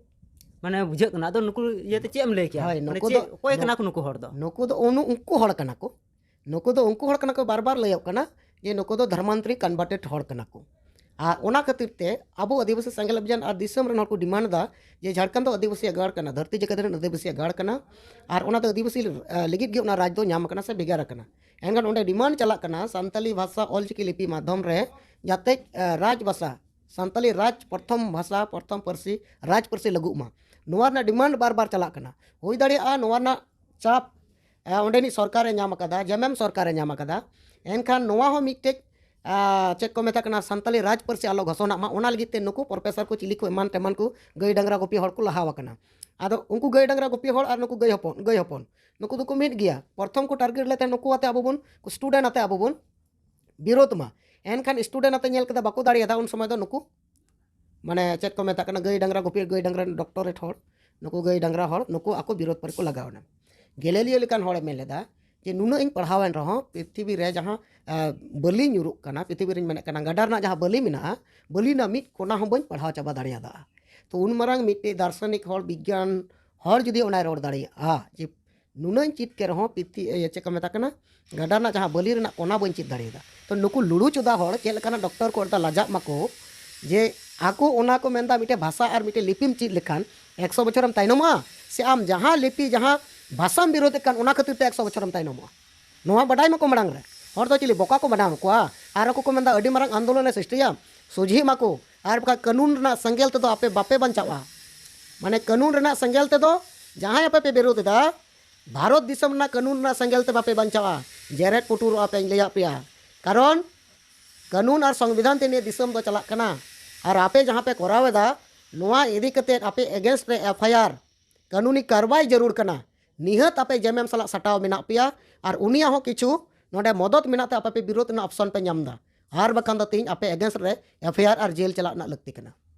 ᱢᱟᱱᱮ, ᱵᱩᱡᱷᱟᱹᱜ ᱠᱟᱱᱟ᱾ ᱟᱫᱚ ᱱᱩᱠᱩ ᱤᱭᱟᱹᱛᱮ ᱪᱮᱫ ᱮᱢ ᱞᱟᱹᱭ ᱠᱮᱭᱟ? ᱦᱳᱭ, ᱢᱟᱱᱮ, ᱱᱩᱠᱩ ᱪᱮᱫ, ᱫᱚ, ᱚᱠᱚᱭ ᱱᱩ- ᱠᱟᱱᱟ ᱠᱚ ᱱᱩᱠᱩ ᱦᱚᱲ ᱫᱚ? ᱱᱩᱠᱩ ᱫᱚ ᱩᱱᱩ-, ᱩᱱᱠᱩ ᱦᱚᱲ ᱠᱟᱱᱟ ᱠᱚ᱾ ᱱᱩᱠᱩ ᱫᱚ ᱩᱱᱠᱩ ᱦᱚᱲ ᱠᱟᱱᱟ ᱠᱚ, ᱵᱟᱨ ᱵᱟᱨ ᱞᱟᱹᱭᱚᱜ ᱠᱟᱱᱟ ᱡᱮ ᱱᱩᱠᱩ ᱫᱚ ᱫᱷᱚᱨᱢᱟᱱᱛᱨᱤ ᱠᱚᱱᱵᱷᱟᱨᱴᱮᱰ ᱦᱚᱲ ᱠᱟᱱᱟ ᱠᱚ᱾ ᱟᱨ ᱚᱱᱟ ᱠᱷᱟᱹᱛᱤᱨ ᱛᱮ ᱟᱵᱚ ᱟᱹᱫᱤᱵᱟᱹᱥᱤ ᱥᱮᱸᱜᱮᱞ ᱚᱵᱷᱤᱡᱟᱱ ᱟᱨ ᱫᱤᱥᱚᱢ ᱨᱮᱱ ᱦᱚᱲ ᱠᱚ ᱰᱤᱢᱟᱱᱰ ᱮᱫᱟ ᱡᱮ ᱡᱷᱟᱲᱠᱷᱚᱸᱰ ᱫᱚ ᱟᱹᱫᱤᱵᱟᱹᱥᱤᱭᱟᱜ ᱜᱟᱲ ᱠᱟᱱᱟ, ᱫᱷᱟᱹᱨᱛᱤ ᱡᱟᱠᱟᱛ ᱨᱮᱱ ᱟᱹᱫᱤᱵᱟᱹᱥᱤᱭᱟᱜ ᱜᱟᱲ ᱠᱟᱱᱟ, ᱟᱨ ᱚᱱᱟ ᱫᱚ ᱟᱹᱫᱤᱵᱟᱹᱥᱤ, ᱟ, ᱞᱟᱹᱜᱤᱫ ᱜᱮ ᱚᱱᱟ ᱨᱟᱡᱽ ᱫᱚ ᱧᱟᱢ ᱟᱠᱟᱱᱟ ᱥᱮ ᱵᱷᱮᱜᱟᱨ ᱟᱠᱟᱱᱟ᱾ ᱮᱱᱠᱷᱟᱱ ᱚᱸᱰᱮ ᱰᱤᱢᱟᱱᱰ ᱪᱟᱞᱟᱜ ᱠᱟᱱᱟ ᱥᱟᱱᱛᱟᱞᱤ ᱵᱷᱟᱥᱟ ᱚᱞᱪᱤᱠᱤ ᱞᱤᱯᱤ ᱢᱟᱫᱽᱫᱷᱚᱢ ᱨᱮ ᱡᱟᱛᱮ, ᱟ, ᱨᱟᱡᱽ ᱵᱷᱟᱥᱟ, ᱥᱟᱱᱛᱟᱞᱤ ᱨᱟᱡᱽ ᱯᱨᱚᱛᱷᱚᱢ ᱵᱷᱟᱥᱟ, ᱯᱨᱚᱛᱷᱚᱢ ᱯᱟᱹᱨᱥᱤ, ᱨᱟᱡᱽ ᱯᱟᱹᱨᱥᱤ ᱞᱟᱹᱜᱩᱜ ᱢᱟ᱾ ᱱᱚᱣᱟ ᱨᱮᱱᱟᱜ ᱰᱤᱢᱟᱱᱰ ᱵᱟᱨ ᱵᱟᱨ ᱪᱟᱞᱟᱜ ᱠᱟᱱᱟ᱾ ᱦᱩᱭ ᱫᱟᱲᱮᱭᱟᱜᱼᱟ ᱱᱚᱣᱟ ᱨᱮᱱᱟᱜ ᱪᱟᱯ ᱚᱸᱰᱮᱱᱤᱡ ᱥᱚᱨᱠᱟᱨᱮ ᱧᱟᱢ ᱟᱠᱟᱫᱟ, ᱡᱮᱢᱮᱢ ᱥᱚᱨᱠᱟᱨᱮ ᱧᱟᱢ ᱟᱠᱟᱫᱟ᱾ ᱮᱱᱠᱷᱟᱱ ᱱᱚᱣᱟ ᱦᱚᱸ ᱢᱤᱫᱴᱮᱡ ᱪᱮᱫ ᱠᱚ ᱢᱮᱛᱟᱜ ᱠᱟᱱᱟ, ᱥᱟᱱᱛᱟᱞᱤ ᱨᱟᱡᱽ ᱯᱟᱹᱨᱥᱤ ᱟᱞᱚ ᱜᱷᱳᱥᱚᱱᱟᱜ ᱢᱟ, ᱚᱱᱟ ᱞᱟᱹᱜᱤᱫ ᱛᱮ ᱱᱩᱠᱩ ᱯᱨᱚᱯᱷᱮᱥᱚᱨ ᱠᱚ ᱪᱤᱞᱤ ᱠᱚ ᱮᱢᱟᱱ ᱛᱮᱢᱟᱱ ᱠᱚ ᱜᱟᱹᱭ ᱰᱟᱝᱨᱟ ᱜᱩᱯᱤ ᱦᱚᱲ ᱠᱚ ᱞᱟᱦᱟᱣ ᱟᱠᱟᱱᱟ᱾ ᱟᱫᱚ ᱩᱱᱠᱩ ᱜᱟᱹᱭ ᱰᱟᱝᱨᱟ ᱜᱩᱯᱤ ᱦᱚᱲ ᱟᱨ ᱱᱩᱠᱩ ᱜᱟᱹᱭ ᱦᱚᱯᱚᱱ, ᱜᱟᱹᱭ ᱦᱚᱯᱚᱱ ᱱᱩᱠᱩ ᱫᱚᱠᱚ ᱢᱤᱫ ᱜᱮᱭᱟ᱾ ᱯᱨᱚᱛᱷᱚᱢ ᱠᱚ ᱴᱟᱨᱜᱮᱴ ᱞᱮᱫ ᱛᱟᱦᱮᱸ ᱱᱩᱠᱩ ᱟᱛᱮ ᱟᱵᱚ ᱵᱚᱱ, ᱥᱴᱩᱰᱮᱱᱴ ᱟᱛᱮ ᱟᱵᱚ ᱵᱚᱱ ᱵᱤᱨᱳᱫᱷ ᱢᱟ᱾ ᱮᱱᱠᱷᱟᱱ ᱥᱴᱩᱰᱮᱱᱴ ᱟᱛᱮ ᱧᱮᱞ ᱠᱮᱫᱟ ᱵᱟᱠᱚ ᱫᱟᱲᱮᱭᱟᱫᱟ, ᱩᱱ ᱥᱚᱢᱚᱭ ᱫᱚ ᱱᱩᱠᱩ ᱢᱟᱱᱮ ᱪᱮᱫ ᱠᱚ ᱢᱮᱛᱟᱜ ᱠᱟᱱᱟ, ᱜᱟᱹᱭ ᱰᱟᱝᱨᱟ ᱜᱩᱯᱤ, ᱜᱟᱹᱭ ᱰᱟᱝᱨᱟ ᱰᱚᱠᱴᱚᱨᱮᱴ ᱦᱚᱲ, ᱱᱩᱠᱩ ᱜᱟᱹᱭ ᱰᱟᱝᱨᱟ ᱦᱚᱲ, ᱱᱩᱠᱩ ᱟᱠᱚ ᱵᱤᱨᱳᱫᱷ ᱯᱟᱨᱤ ᱠᱚ ᱞᱟᱜᱟᱣ ᱮᱱᱟ᱾ ᱜᱮᱞᱮᱞᱤᱭᱳ ᱞᱮᱠᱟᱱ ᱦᱚᱲᱮ ᱢᱮᱱ ᱞᱮᱫᱟ ᱡᱮ ᱱᱩᱱᱟᱹᱜ ᱤᱧ ᱯᱟᱲᱦᱟᱣ ᱮᱱ ᱨᱮᱦᱚᱸ ᱯᱨᱤᱛᱷᱤᱵᱤ ᱨᱮ ᱡᱟᱦᱟᱸ ᱵᱟᱹᱞᱤ ᱧᱩᱨᱩᱜ ᱠᱟᱱᱟ, ᱯᱨᱤᱛᱷᱤᱵᱤ ᱨᱤᱧ ᱢᱮᱱᱮᱫ ᱠᱟᱱᱟ, ᱜᱟᱰᱟ ᱨᱮᱱᱟᱜ ᱡᱟᱦᱟᱸ ᱵᱟᱹᱞᱤ ᱢᱮᱱᱟᱜᱼᱟ, ᱵᱟᱹᱞᱤ ᱨᱮᱱᱟᱜ ᱢᱤᱫ ᱠᱚᱱᱟ ᱦᱚᱸ ᱵᱟᱹᱧ ᱯᱟᱲᱦᱟᱣ ᱪᱟᱵᱟ ᱫᱟᱲᱮᱭᱟᱫᱟ᱾ ᱛᱚ ᱩᱱ ᱢᱟᱨᱟᱝ ᱢᱤᱫᱴᱮᱡ ᱫᱟᱨᱥᱚᱱᱤᱠ ᱦᱚᱲ, ᱵᱤᱜᱽᱜᱟᱱ ᱦᱚᱲ ᱡᱩᱫᱤ ᱚᱱᱟᱭ ᱨᱚᱲ ᱫᱟᱲᱮᱭᱟᱜᱼᱟ ᱡᱮ ᱱᱩᱱᱟᱹᱜ ᱤᱧ ᱪᱮᱫ ᱠᱮᱫ ᱨᱮᱦᱚᱸ ᱯᱤᱛᱷᱤ-, ᱤᱭᱟᱹ, ᱪᱮᱫ ᱠᱚ ᱢᱮᱛᱟᱜ ᱠᱟᱱᱟ, ᱜᱟᱰᱟ ᱨᱮᱱᱟᱜ ᱡᱟᱦᱟᱸ ᱵᱟᱹᱞᱤ ᱨᱮᱱᱟᱜ ᱠᱚᱱᱟ ᱵᱟᱹᱧ ᱪᱮᱫ ᱫᱟᱲᱮᱭᱟᱫᱟ᱾ ᱛᱚ ᱱᱩᱠᱩ ᱞᱩᱲᱩ ᱪᱚᱫᱟ ᱦᱚᱲ ᱪᱮᱫ ᱞᱮᱠᱟᱱᱟᱜ ᱰᱚᱠᱴᱚᱨ ᱠᱚ ᱚᱸᱰᱮ ᱞᱟᱡᱟᱜ ᱢᱟᱠᱚ ᱡᱮ ᱟᱠᱚ ᱚᱱᱟ ᱠᱚ ᱢᱮᱱᱫᱟ ᱢᱤᱫᱴᱮᱱ ᱵᱷᱟᱥᱟ ᱟᱨ ᱢᱤᱫᱴᱮᱱ ᱞᱤᱯᱤᱢ ᱪᱮᱫ ᱞᱮᱠᱷᱟᱱ ᱮᱠᱥᱚ ᱵᱚᱪᱷᱚᱨᱮᱢ ᱛᱟᱭᱱᱚᱢᱚᱜᱼᱟ, ᱥᱮ ᱟᱢ ᱡᱟᱦᱟᱸ ᱞᱤᱯᱤ, ᱡᱟᱦᱟᱸ ᱵᱷᱟᱥᱟᱢ ᱵᱤᱨᱳᱫᱮᱫ ᱠᱟᱱ ᱚᱱᱟ ᱠᱷᱟᱹᱛᱤᱨ ᱛᱮ ᱮᱠᱥᱚ ᱵᱚᱪᱷᱚᱨᱮᱢ ᱛᱟᱭᱱᱚᱢᱚᱜᱼᱟ? ᱱᱚᱣᱟ ᱵᱟᱰᱟᱭ ᱢᱟᱠᱚ ᱢᱟᱲᱟᱝ ᱨᱮ᱾ ᱦᱚᱲ ᱫᱚ ᱪᱤᱞᱤ ᱵᱚᱠᱟ ᱠᱚ ᱵᱮᱱᱟᱣ ᱠᱚᱣᱟ? ᱟᱨ ᱟᱠᱚ ᱠᱚ ᱢᱮᱱᱫᱟ ᱟᱹᱰᱤ ᱢᱟᱨᱟᱝ ᱟᱱᱫᱳᱞᱚᱱᱮ ᱥᱨᱤᱥᱴᱤᱭᱟ, ᱥᱚᱡᱷᱮ ᱢᱟᱠᱚ, ᱟᱨ ᱵᱟᱠᱷᱟᱡ ᱠᱟᱹᱱᱩᱱ ᱨᱮᱱᱟᱜ ᱥᱮᱸᱜᱮᱞ ᱛᱮᱫᱚ ᱟᱯᱮ ᱵᱟᱯᱮ ᱵᱟᱧᱪᱟᱣᱼᱟ᱾ ᱢᱟᱱᱮ ᱠᱟᱹᱱᱩᱱ ᱨᱮᱱᱟᱜ ᱥᱮᱸᱜᱮᱞ ᱛᱮᱫᱚ ᱡᱟᱦᱟᱸᱭ ᱟᱯᱮ ᱯᱮ ᱵᱤᱨᱳᱫᱷ ᱮᱫᱟ, ᱵᱷᱟᱨᱚᱛ ᱫᱤᱥᱚᱢ ᱨᱮᱱᱟᱜ ᱠᱟᱹᱱᱩᱱ ᱨᱮᱱᱟᱜ ᱥᱮᱸᱜᱮᱞ ᱛᱮ ᱵᱟᱯᱮ ᱵᱟᱧᱪᱟᱣᱟ᱾ ᱡᱮᱨᱮᱫ ᱯᱩᱴᱩᱨᱚᱜᱼᱟ ᱯᱮᱧ ᱞᱟᱹᱭᱟᱫ ᱯᱮᱭᱟ᱾ ᱠᱟᱨᱚᱱ ᱠᱟᱹᱱᱩᱱ ᱟᱨ ᱥᱚᱝᱵᱤᱫᱷᱟᱱ ᱛᱮ ᱱᱤᱭᱟᱹ ᱫᱤᱥᱚᱢ ᱫᱚ ᱪᱟᱞᱟᱜ ᱠᱟᱱᱟ᱾ ᱟᱨ ᱟᱯᱮ ᱡᱟᱦᱟᱸ ᱯᱮ ᱠᱚᱨᱟᱣ ᱮᱫᱟ, ᱱᱚᱣᱟ ᱤᱫᱤ ᱠᱟᱛᱮᱫ ᱟᱯᱮ ᱮᱜᱮᱱᱥᱴ ᱨᱮ ᱮᱯᱷ ᱟᱭ ᱟᱨ ᱠᱟᱹᱱᱩᱱᱤ ᱠᱟᱨᱣᱟᱭ ᱡᱟᱹᱨᱩᱲ ᱠᱟᱱᱟ᱾ ᱱᱤᱦᱟᱹᱛ ᱟᱯᱮ ᱡᱮᱢᱮᱢ ᱥᱟᱞᱟᱜ ᱥᱟᱴᱟᱣ ᱢᱮᱱᱟᱜ ᱯᱮᱭᱟ ᱟᱨ ᱩᱱᱤᱭᱟᱜ ᱦᱚᱸ ᱠᱤᱪᱷᱩ ᱱᱚᱰᱮ ᱢᱚᱫᱚᱛ ᱢᱮᱱᱟᱜ ᱛᱮ ᱟᱯᱮ ᱯᱮ ᱵᱤᱨᱳᱫᱷ ᱨᱮᱱᱟᱜ ᱚᱯᱥᱚᱱ ᱯᱮ ᱧᱟᱢ ᱮᱫᱟ᱾ ᱟᱨ ᱵᱟᱠᱷᱟᱱ ᱫᱚ ᱛᱮᱦᱮᱧ ᱟᱯᱮ ᱮᱜᱮᱱᱥᱴ ᱨᱮ ᱮᱯᱷ ᱟᱭ ᱟᱨ ᱟᱨ ᱡᱮᱞ ᱪᱟᱞᱟᱜ ᱨᱮᱱᱟᱜ ᱞᱟᱹᱠᱛᱤ ᱠᱟᱱᱟ᱾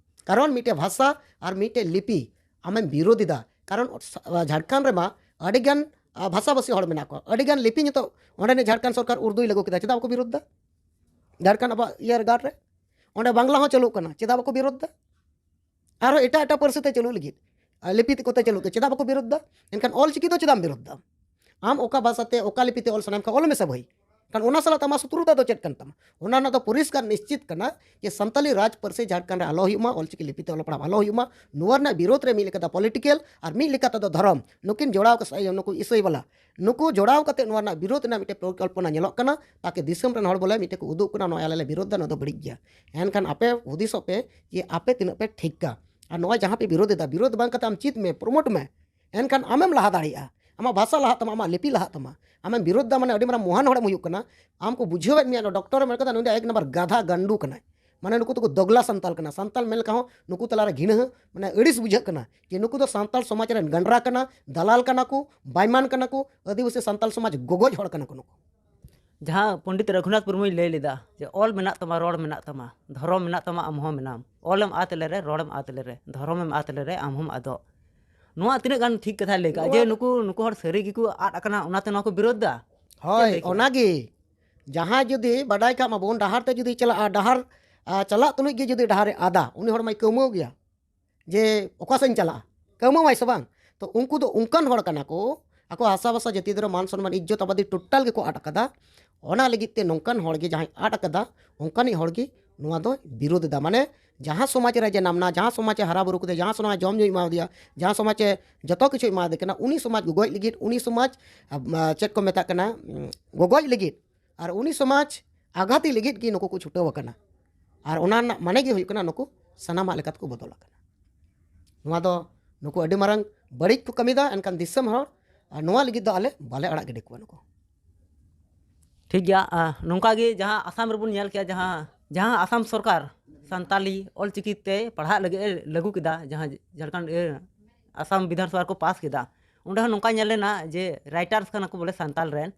ᱠᱟᱨᱚᱱ ᱢᱤᱫᱴᱮᱡ ᱵᱷᱟᱥᱟ ᱟᱨ ᱢᱤᱫᱴᱮᱡ ᱞᱤᱯᱤ ᱟᱢᱮᱢ ᱵᱤᱨᱳᱫᱷ ᱮᱫᱟ᱾ ᱠᱟᱨᱚᱱ ᱥᱟ-, ᱡᱷᱟᱲᱠᱷᱚᱸᱰ ᱨᱮᱢᱟ ᱟᱹᱰᱤᱜᱟᱱ ᱟ, ᱵᱷᱟᱥᱟᱵᱷᱟᱥᱤ ᱦᱚᱲ ᱢᱮᱱᱟᱜ ᱠᱚᱣᱟ, ᱟᱹᱰᱤᱜᱟᱱ ᱞᱤᱯᱤ ᱱᱤᱛᱚᱜ ᱚᱸᱰᱮᱱᱤᱡ ᱡᱷᱟᱲᱠᱷᱚᱸᱰ ᱥᱚᱨᱠᱟᱨ ᱩᱨᱫᱩᱭ ᱞᱟᱹᱜᱩ ᱠᱮᱫᱟ, ᱪᱮᱫᱟᱜ ᱵᱟᱠᱚ ᱵᱤᱨᱳᱫᱷ ᱮᱫᱟ? ᱡᱷᱟᱲᱠᱷᱚᱸᱰ ᱟᱵᱚᱣᱟᱜ ᱤᱭᱟᱹ ᱜᱟᱲ ᱨᱮ ᱚᱸᱰᱮ ᱵᱟᱝᱞᱟ ᱦᱚᱸ ᱪᱟᱹᱞᱩᱜ ᱠᱟᱱᱟ, ᱪᱮᱫᱟᱜ ᱵᱟᱠᱚ ᱵᱤᱨᱳᱫᱷ ᱮᱫᱟ? ᱟᱨᱦᱚᱸ ᱮᱴᱟᱜ ᱮᱴᱟᱜ ᱯᱟᱹᱨᱥᱤ ᱛᱮ ᱪᱟᱹᱞᱩᱜ ᱞᱟᱹᱜᱤᱫ ᱟᱨ ᱞᱤᱯᱤ ᱠᱚᱛᱮ ᱪᱟᱹᱞᱩᱜ ᱠᱟᱱᱟ, ᱪᱮᱫᱟᱜ ᱵᱟᱠᱚ ᱵᱤᱨᱳᱫᱷ ᱮᱫᱟ? ᱮᱱᱠᱷᱟᱱ ᱚᱞ ᱪᱤᱠᱤ ᱫᱚ ᱪᱮᱫᱟᱜ ᱮᱢ ᱵᱤᱨᱳᱫᱷ ᱮᱫᱟ? ᱟᱢ ᱚᱠᱟ ᱵᱷᱟᱥᱟ ᱛᱮ ᱚᱠᱟ ᱞᱤᱯᱤ ᱛᱮ ᱚᱞ ᱥᱟᱱᱟᱭᱮᱢ ᱠᱷᱟᱱ ᱚᱞ ᱢᱮᱥᱮ ᱵᱷᱟᱹᱭ᱾ ᱠᱷᱟᱱ ᱚᱱᱟ ᱥᱟᱞᱟᱜ ᱛᱮ ᱟᱢᱟᱜ ᱥᱩᱛᱨᱩᱛᱟ ᱫᱚ ᱪᱮᱫ ᱠᱟᱱ ᱛᱟᱢᱟ? ᱚᱱᱟ ᱨᱮᱱᱟᱜ ᱫᱚ ᱯᱚᱨᱤᱥᱠᱟᱨ ᱱᱤᱥᱪᱤᱛ ᱠᱟᱱᱟ ᱡᱮ ᱥᱟᱱᱛᱟᱞᱤ ᱨᱟᱡᱽ ᱯᱟᱹᱨᱥᱤ ᱡᱷᱟᱲᱠᱷᱚᱸᱰ ᱨᱮ ᱟᱞᱚ ᱦᱩᱭᱩᱜ ᱢᱟ, ᱚᱞᱪᱤᱠᱤ ᱞᱤᱯᱤ ᱛᱮ ᱚᱞᱚᱜ ᱯᱟᱲᱦᱟᱣ ᱟᱞᱚ ᱦᱩᱭᱩᱜ ᱢᱟ᱾ ᱱᱚᱣᱟ ᱨᱮᱱᱟᱜ ᱵᱤᱨᱳᱫᱷ ᱨᱮ ᱢᱤᱫ ᱞᱮᱠᱟ ᱫᱚ ᱯᱚᱞᱤᱴᱤᱠᱮᱞ ᱟᱨ ᱢᱤᱫ ᱞᱮᱠᱟ ᱛᱮᱫᱚ ᱫᱷᱚᱨᱚᱢ, ᱱᱩᱠᱤᱱ ᱡᱚᱲᱟᱣ ᱠᱟᱛᱮ, ᱱᱩᱠᱩ ᱤᱥᱟᱹᱭ ᱵᱟᱞᱟ, ᱱᱩᱠᱩ ᱡᱚᱲᱟᱣ ᱠᱟᱛᱮ ᱱᱚᱣᱟ ᱨᱮᱱᱟᱜ ᱵᱤᱨᱳᱫᱷ ᱨᱮᱱᱟᱜ ᱢᱤᱫᱴᱮᱱ ᱯᱚᱨᱤᱠᱚᱞᱯᱚᱱᱟ ᱧᱮᱞᱚᱜ ᱠᱟᱱᱟ, ᱛᱟᱠᱤ ᱫᱤᱥᱚᱢ ᱨᱮᱱ ᱦᱚᱲ ᱵᱚᱞᱮ ᱢᱤᱫᱴᱮᱱ ᱠᱚ ᱩᱫᱩᱜ ᱠᱟᱱᱟ, ᱱᱚᱣᱟ ᱟᱞᱮ ᱞᱮ ᱵᱤᱨᱳᱫᱷ ᱫᱟ, ᱱᱚᱣᱟ ᱫᱚ ᱵᱟᱹᱲᱤᱡ ᱜᱮᱭᱟ᱾ ᱮᱱᱠᱷᱟᱱ ᱟᱯᱮ ᱦᱩᱫᱤᱥᱚᱜ ᱯᱮ ᱡᱮ ᱟᱯᱮ ᱛᱤᱱᱟᱹᱜ ᱯᱮ ᱴᱷᱤᱠᱟ᱾ ᱟᱨ ᱱᱚᱜᱼᱚᱭ ᱡᱟᱦᱟᱸ ᱯᱮ ᱵᱤᱨᱳᱫᱷ ᱮᱫᱟ, ᱵᱤᱨᱳᱫᱷ ᱵᱟᱝ ᱠᱟᱛᱮ ᱟᱢ ᱪᱮᱫ ᱢᱮ, ᱯᱨᱚᱢᱳᱴ ᱢᱮ, ᱮᱱᱠᱷᱟᱱ ᱟᱢᱮᱢ ᱞᱟᱦᱟ ᱫᱟᱲᱮᱭᱟᱜᱼᱟ᱾ ᱟᱢᱟᱜ ᱵᱷᱟᱥᱟ ᱞᱟᱦᱟᱜ ᱛᱟᱢᱟ, ᱟᱢᱟᱜ ᱞᱤᱯᱤ ᱞᱟᱦᱟᱜ ᱛᱟᱢᱟ᱾ ᱟᱢᱮᱢ ᱵᱤᱨᱳᱫᱷ ᱫᱟ ᱢᱟᱱᱮ ᱟᱹᱰᱤ ᱢᱟᱨᱟᱝ ᱢᱚᱦᱟᱱ ᱦᱚᱲᱮᱢ ᱦᱩᱭᱩᱜ ᱠᱟᱱᱟ᱾ ᱟᱢ ᱠᱚ ᱵᱩᱡᱷᱟᱹᱣᱮᱫ ᱢᱮᱭᱟ, ᱰᱚᱠᱴᱚᱨ ᱮᱢ ᱢᱮᱱ ᱠᱟᱫᱟ, ᱱᱩᱭ ᱫᱚ ᱮᱠ ᱱᱟᱢᱵᱟᱨ ᱜᱟᱫᱷᱟ ᱜᱟᱱᱰᱩ ᱠᱟᱱᱟᱭ᱾ ᱢᱟᱱᱮ ᱱᱩᱠᱩ ᱫᱚᱠᱚ ᱫᱚᱜᱽᱞᱟ ᱥᱟᱱᱛᱟᱞ ᱠᱟᱱᱟ᱾ ᱥᱟᱱᱛᱟᱞ ᱢᱮᱱ ᱞᱮᱠᱟ ᱦᱚᱸ ᱱᱩᱠᱩ ᱛᱟᱞᱟᱨᱮ ᱜᱷᱤᱱᱟᱹ, ᱢᱟᱱᱮ ᱟᱹᱲᱤᱥ ᱵᱩᱡᱷᱟᱹᱜ ᱠᱟᱱᱟ ᱡᱮ ᱱᱩᱠᱩ ᱫᱚ ᱥᱟᱱᱛᱟᱞ ᱥᱚᱢᱟᱡᱽ ᱨᱮᱱ ᱜᱟᱸᱰᱨᱟ ᱠᱟᱱᱟ, ᱫᱟᱞᱟᱞ ᱠᱟᱱᱟ ᱠᱚ, ᱵᱟᱭᱢᱟᱱ ᱠᱟᱱᱟ ᱠᱚ, ᱟᱹᱫᱤᱵᱟᱹᱥᱤ ᱥᱟᱱᱛᱟᱞ ᱥᱚᱢᱟᱡᱽ ᱜᱚᱜᱚᱡ ᱦᱚᱲ ᱠᱟᱱᱟ ᱠᱚ ᱱᱩᱠᱩ᱾ ᱡᱟᱦᱟᱸ ᱯᱚᱱᱰᱤᱛ ᱨᱚᱜᱷᱩᱱᱟᱛᱷ ᱢᱩᱨᱢᱩᱭ ᱞᱟᱹᱭ ᱞᱮᱫᱟ ᱡᱮ ᱚᱞ ᱢᱮᱱᱟᱜ ᱛᱟᱢᱟ, ᱨᱚᱲ ᱢᱮᱱᱟᱜ ᱛᱟᱢᱟ, ᱫᱷᱚᱨᱚᱢ ᱢᱮᱱᱟᱜ ᱛᱟᱢᱟ, ᱟᱢ ᱦᱚᱸ ᱢᱮᱱᱟᱢ, ᱚᱞᱮᱢ ᱟᱫ ᱞᱮᱨᱮ, ᱨᱚᱲᱮᱢ ᱟᱫ ᱞᱮᱨᱮ, ᱫᱷᱚᱨᱚᱢᱮᱢ ᱟᱫ ᱞᱮᱨᱮ, ᱟᱢ ᱦᱚᱸᱢ ᱟᱫᱚᱜ᱾ ᱱᱚᱣᱟ ᱛᱤᱱᱟᱹᱜ ᱜᱟᱱ ᱴᱷᱤᱠ ᱠᱟᱛᱷᱟᱭ ᱞᱟᱹᱭ ᱠᱟᱜᱼᱟ ᱡᱮ ᱱᱩᱠᱩ, ᱱᱩᱠᱩ ᱦᱚᱲ ᱥᱟᱹᱨᱤ ᱜᱮᱠᱚ ᱟᱫ ᱟᱠᱟᱱᱟ, ᱚᱱᱟᱛᱮ ᱱᱚᱣᱟ ᱠᱚ ᱵᱤᱨᱳᱫᱷ ᱫᱟ? ᱦᱳᱭ, ᱪᱮᱫ ᱞᱟᱹᱭ ᱠᱮᱫᱟ? ᱚᱱᱟᱜᱮ᱾ ᱡᱟᱦᱟᱸᱭ ᱡᱩᱫᱤ ᱵᱟᱰᱟᱭ ᱠᱟᱜ ᱢᱟᱵᱚᱱ, ᱰᱟᱦᱟᱨ ᱛᱮ ᱡᱩᱫᱤ ᱪᱟᱞᱟᱜᱼᱟ, ᱰᱟᱦᱟᱨ, ᱟ, ᱪᱟᱞᱟᱜ ᱛᱩᱞᱩᱡ ᱜᱮ ᱡᱩᱫᱤ ᱰᱟᱦᱟᱨᱮ ᱟᱫᱟ, ᱩᱱᱤ ᱦᱚᱲ ᱢᱟᱭ ᱠᱟᱹᱣᱢᱟᱹᱣ ᱜᱮᱭᱟ ᱡᱮ ᱚᱠᱟ ᱥᱮᱫ ᱤᱧ ᱪᱟᱞᱟᱜᱼᱟ, ᱠᱟᱹᱣᱢᱟᱹᱣᱟᱭ ᱥᱮ ᱵᱟᱝ? ᱛᱚ ᱩᱱᱠᱩ ᱫᱚ ᱚᱱᱠᱟᱱ ᱦᱚᱲ ᱠᱟᱱᱟ ᱠᱚ, ᱟᱠᱚ ᱦᱟᱥᱟ ᱵᱷᱟᱥᱟ, ᱡᱟᱹᱛᱤ, ᱫᱷᱚᱨᱚᱢ, ᱢᱟᱱ ᱥᱚᱱᱢᱟᱱ, ᱤᱡᱽᱡᱚᱛ ᱟᱵᱟᱫᱤ ᱴᱳᱴᱟᱞ ᱜᱮᱠᱚ ᱟᱫ ᱟᱠᱟᱫᱟ᱾ ᱚᱱᱟ ᱞᱟᱹᱜᱤᱫ ᱛᱮ ᱱᱚᱝᱠᱟᱱ ᱦᱚᱲ ᱜᱮ, ᱡᱟᱦᱟᱸᱭ ᱟᱫ ᱟᱠᱟᱫᱟ, ᱚᱱᱠᱟᱱᱤᱡ ᱦᱚᱲ ᱜᱮ ᱱᱚᱣᱟ ᱫᱚ ᱵᱤᱨᱳᱫᱷ ᱮᱫᱟ᱾ ᱢᱟᱱᱮ ᱡᱟᱦᱟᱸ ᱥᱚᱢᱟᱡᱽ ᱨᱮ ᱡᱟᱱᱟᱢ ᱱᱟ, ᱡᱟᱦᱟᱸ ᱥᱚᱢᱟᱡᱽ ᱮ ᱦᱟᱨᱟ ᱵᱩᱨᱩ ᱠᱮᱫᱮᱭᱟ, ᱡᱟᱦᱟᱸ ᱥᱚᱢᱟᱡᱽ ᱡᱚᱢ ᱧᱩ ᱮᱢᱟ ᱫᱮᱭᱟ, ᱡᱟᱦᱟᱸ ᱥᱚᱢᱟᱡᱽ ᱮ ᱡᱚᱛᱚ ᱠᱤᱪᱷᱩ ᱮᱢᱟ ᱫᱮ ᱠᱟᱱᱟ, ᱩᱱᱤ ᱥᱚᱢᱟᱡᱽ ᱜᱚᱜᱚᱡ ᱞᱟᱹᱜᱤᱫ, ᱩᱱᱤ ᱥᱚᱢᱟᱡᱽ, ᱟ, ᱪᱮᱫ ᱠᱚ ᱢᱮᱛᱟᱜ ᱠᱟᱱᱟ, ᱩᱸ, ᱜᱚᱜᱚᱡ ᱞᱟᱹᱜᱤᱫ ᱟᱨ ᱩᱱᱤ ᱥᱚᱢᱟᱡᱽ ᱟᱜᱷᱟᱛᱤ ᱞᱟᱹᱜᱤᱫ ᱜᱮ ᱱᱩᱠᱩ ᱠᱚ ᱪᱷᱩᱴᱟᱹᱣ ᱟᱠᱟᱱᱟ᱾ ᱟᱨ ᱚᱱᱟ ᱨᱮᱱᱟᱜ ᱢᱟᱱᱮ ᱜᱮ ᱦᱩᱭᱩᱜ ᱠᱟᱱᱟ ᱱᱩᱠᱩ ᱥᱟᱱᱟᱢᱟᱜ ᱞᱮᱠᱟ ᱛᱮᱠᱚ ᱵᱚᱫᱚᱞ ᱟᱠᱟᱱᱟ᱾ ᱱᱚᱣᱟ ᱫᱚ ᱱᱩᱠᱩ ᱟᱹᱰᱤ ᱢᱟᱨᱟᱝ ᱵᱟᱹᱲᱤᱡ ᱠᱚ ᱠᱟᱹᱢᱤᱭᱮᱫᱟ, ᱮᱱᱠᱷᱟᱱ ᱫᱤᱥᱚᱢ ᱦᱚᱲ, ᱟᱨ ᱱᱚᱣᱟ ᱞᱟᱹᱜᱤᱫ ᱫᱚ ᱟᱞᱮ ᱵᱟᱞᱮ ᱟᱲᱟᱜ ᱜᱤᱰᱤ ᱠᱚᱣᱟ ᱱᱩᱠᱩ᱾ ᱴᱷᱤᱠ ᱜᱮᱭᱟ, ᱟ, ᱱᱚᱝᱠᱟ ᱜᱮ ᱡᱟᱦᱟᱸ ᱟᱥᱟᱢ ᱨᱮᱵᱚᱱ ᱧᱮᱞ ᱠᱮᱜᱼᱟ, ᱡᱟᱦᱟᱸ, ᱡᱟᱦᱟᱸ ᱟᱥᱟᱢ ᱥᱚᱨᱠᱟᱨ ᱥᱟᱱᱛᱟᱞᱤ ᱚᱞᱪᱤᱠᱤ ᱛᱮ ᱯᱟᱲᱦᱟᱜ ᱞᱟᱹᱜᱤᱫ ᱮ ᱞᱟᱹᱜᱩ ᱠᱮᱫᱟ, ᱡᱟᱦᱟᱸ ᱡᱷᱟᱲᱠᱷᱚᱸᱰ, ᱤᱭᱟᱹ, ᱟᱥᱟᱢ ᱵᱤᱫᱷᱟᱱ ᱥᱚᱵᱷᱟ ᱨᱮᱠᱚ ᱯᱟᱥ ᱠᱮᱫᱟ, ᱚᱸᱰᱮ ᱦᱚᱸ ᱱᱚᱝᱠᱟ ᱧᱮᱞ ᱞᱮᱱᱟ ᱡᱮ ᱨᱟᱭᱴᱟᱨᱥ ᱠᱟᱱᱟ ᱠᱚ ᱵᱚᱞᱮ ᱥᱟᱱᱛᱟᱞ ᱨᱮᱱ,